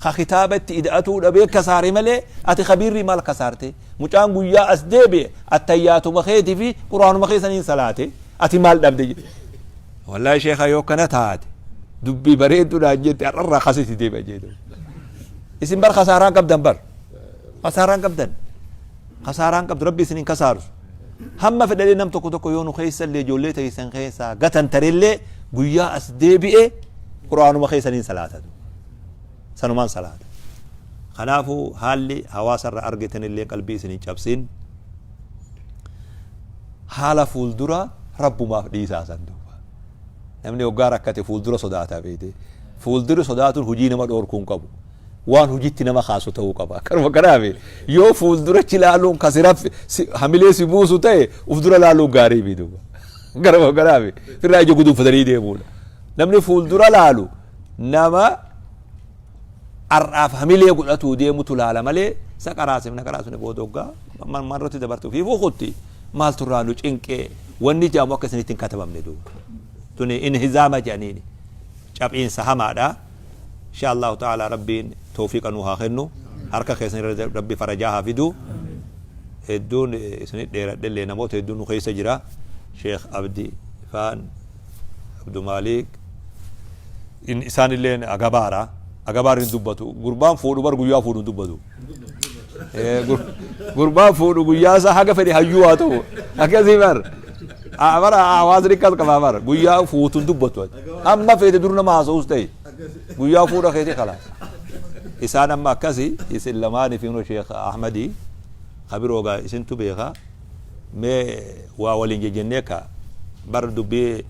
ka kitaaba itti ida'atuu dhabee kasaare malee, ati kabiirrii maal kasaarte? Mucaan guyyaa as deebi'e attayyaatuma keetii fi quraanuma keessaniin salaate, ati maal dhabde jedhe. Wallaahi sheekha, yoo kana taate dubbii bareedduudhaan jette, har'arraa kasitti deebi'a jedhu. Isin bar kasaaraan qabdan, bar kasaaraan qabdan, kasaaraan qabdu. Rabbi isin hin kasaarsu. Hamma fedhalee nam tokko tokko yoo nu keessa illee ijoollee teessan keessaa gatan tarellee, guyyaa as deebi'e quraanuma keessaniin salaatatu, sanumaan salaata. Kanaafuu haalli hawaasarra argitan illee qalbii isin hin cabsin. Haala fuuldura rabbumaaf dhiisaa san duuba. Namni hoggaa rakkate fuuldura sodaata beete. Fuulduri sodaatuun hojii nama dhoorkuu hin qabu, waan hojitti nama kaasu ta'uu qaba. Kanuma kanaaf yoo fuuldurachi laaluun kasi raffe hamilee si buusu ta'e, uf dura laaluun gaarii mi duuba. Kanuma kanaaf firraa ija guduunfatanii deemuudha. Namni fuuldura laalu nama har'aaf hamilee godhatuu deemutu laala malee, isa qaraasifna qaraasifne booda hoggaa marratti dabartu fiifuu kutti maaltu irraa nu cinqee wanni jedhamu akka isinitti hin katabamne duuba. Tuni inhizaama jedhaniini caphiinsa hamaadha. Insha Allahu ta'ala Rabbiin tawfiiqa nu haa kennu, harka keessan irra Rabbi farajaa haa fidu. Hedduun isinit dheeradhellee, namoota hedduun nu keessa jira, Sheekh Abdi faan, Abdu Maalik, isaan illeen agabaara agabaarri hin dubbatu. Gurbaan fuudhu bar guyyaa fuudhu hin dubbatu. Gurbaan fuudhu guyyaa isaa haga fedhe hayyuu haa ta'u, akkasii bar bara hawaasni akkas qabaa bar, guyyaa fuutu hin dubbatu. Ati hamma feete dur nama haasa'us ta'e, guyyaa fuudha keetii kalaas. Isaan amma akkasi isin lamaanii fi Sheekh Ahmadii kabiroo gaa isintu beeka. Mee waa waliin jejjennee ka bar dubbii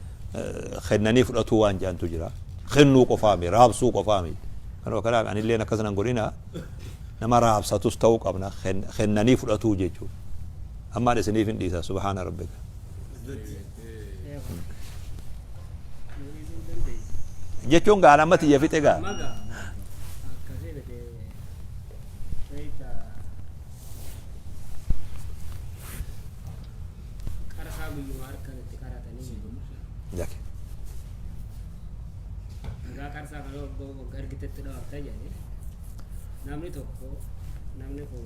kennanii fudhatuu waan jedhantu jira. Kennuu qofaami, raabsuu qofaami. Kanuma kanaaf anilleen akkas nan godhina, nama raabsatus ta'uu qabna, kennanii fudhatuu jechuudha. Ammaan isiniif hin dhiisa. Subhaana rabbika. Jechuun gaan amma tiyya fixe gaa. Maga akkasii miti beekta, qarsaa guyyuma harkan itti qaratanii. Jake. Dhagaa qarsaa kana waggaa waggaa argitetti dhawatta jedhanii. Namni tokko, namni kun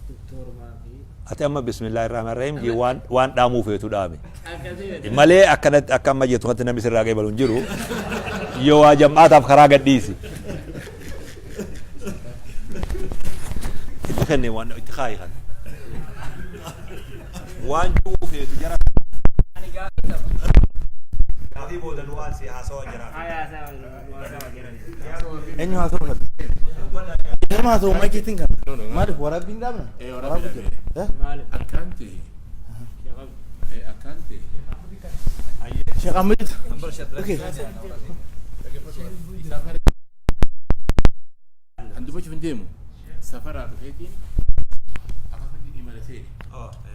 doktoorumaa fi Ati amma bismillaahi rahmaan rahiim jee waan waan dhaamuu feetu dhaame. Akkasii miti. Malee akkanatti akka amma jettu kanatti namni sirraa qeebalu hin jiru. Yoo waa jam'aataaf karaa gadhiisi. Itti kenne waan itti kaayi kana. Waan jiru feetu jara. Ani gaafii qaba. Gaafii booda nu waan si haasawa jira. Haa, haasawa jiran. Eenyu haasa'u fedha? Nama haasa'u maayikeetiin kana. Maaliif waraabbiin dhaabna? Eh, Waraabbii waraabbii jira. Eh? Maaliif? Akkaan ta'e Shaqab. Akkaan ta'e Sheekh Ahmed. Okay. An dubbachuuf hin deemu safaraa dhufeetiin akkasumatti imala seene. Oh.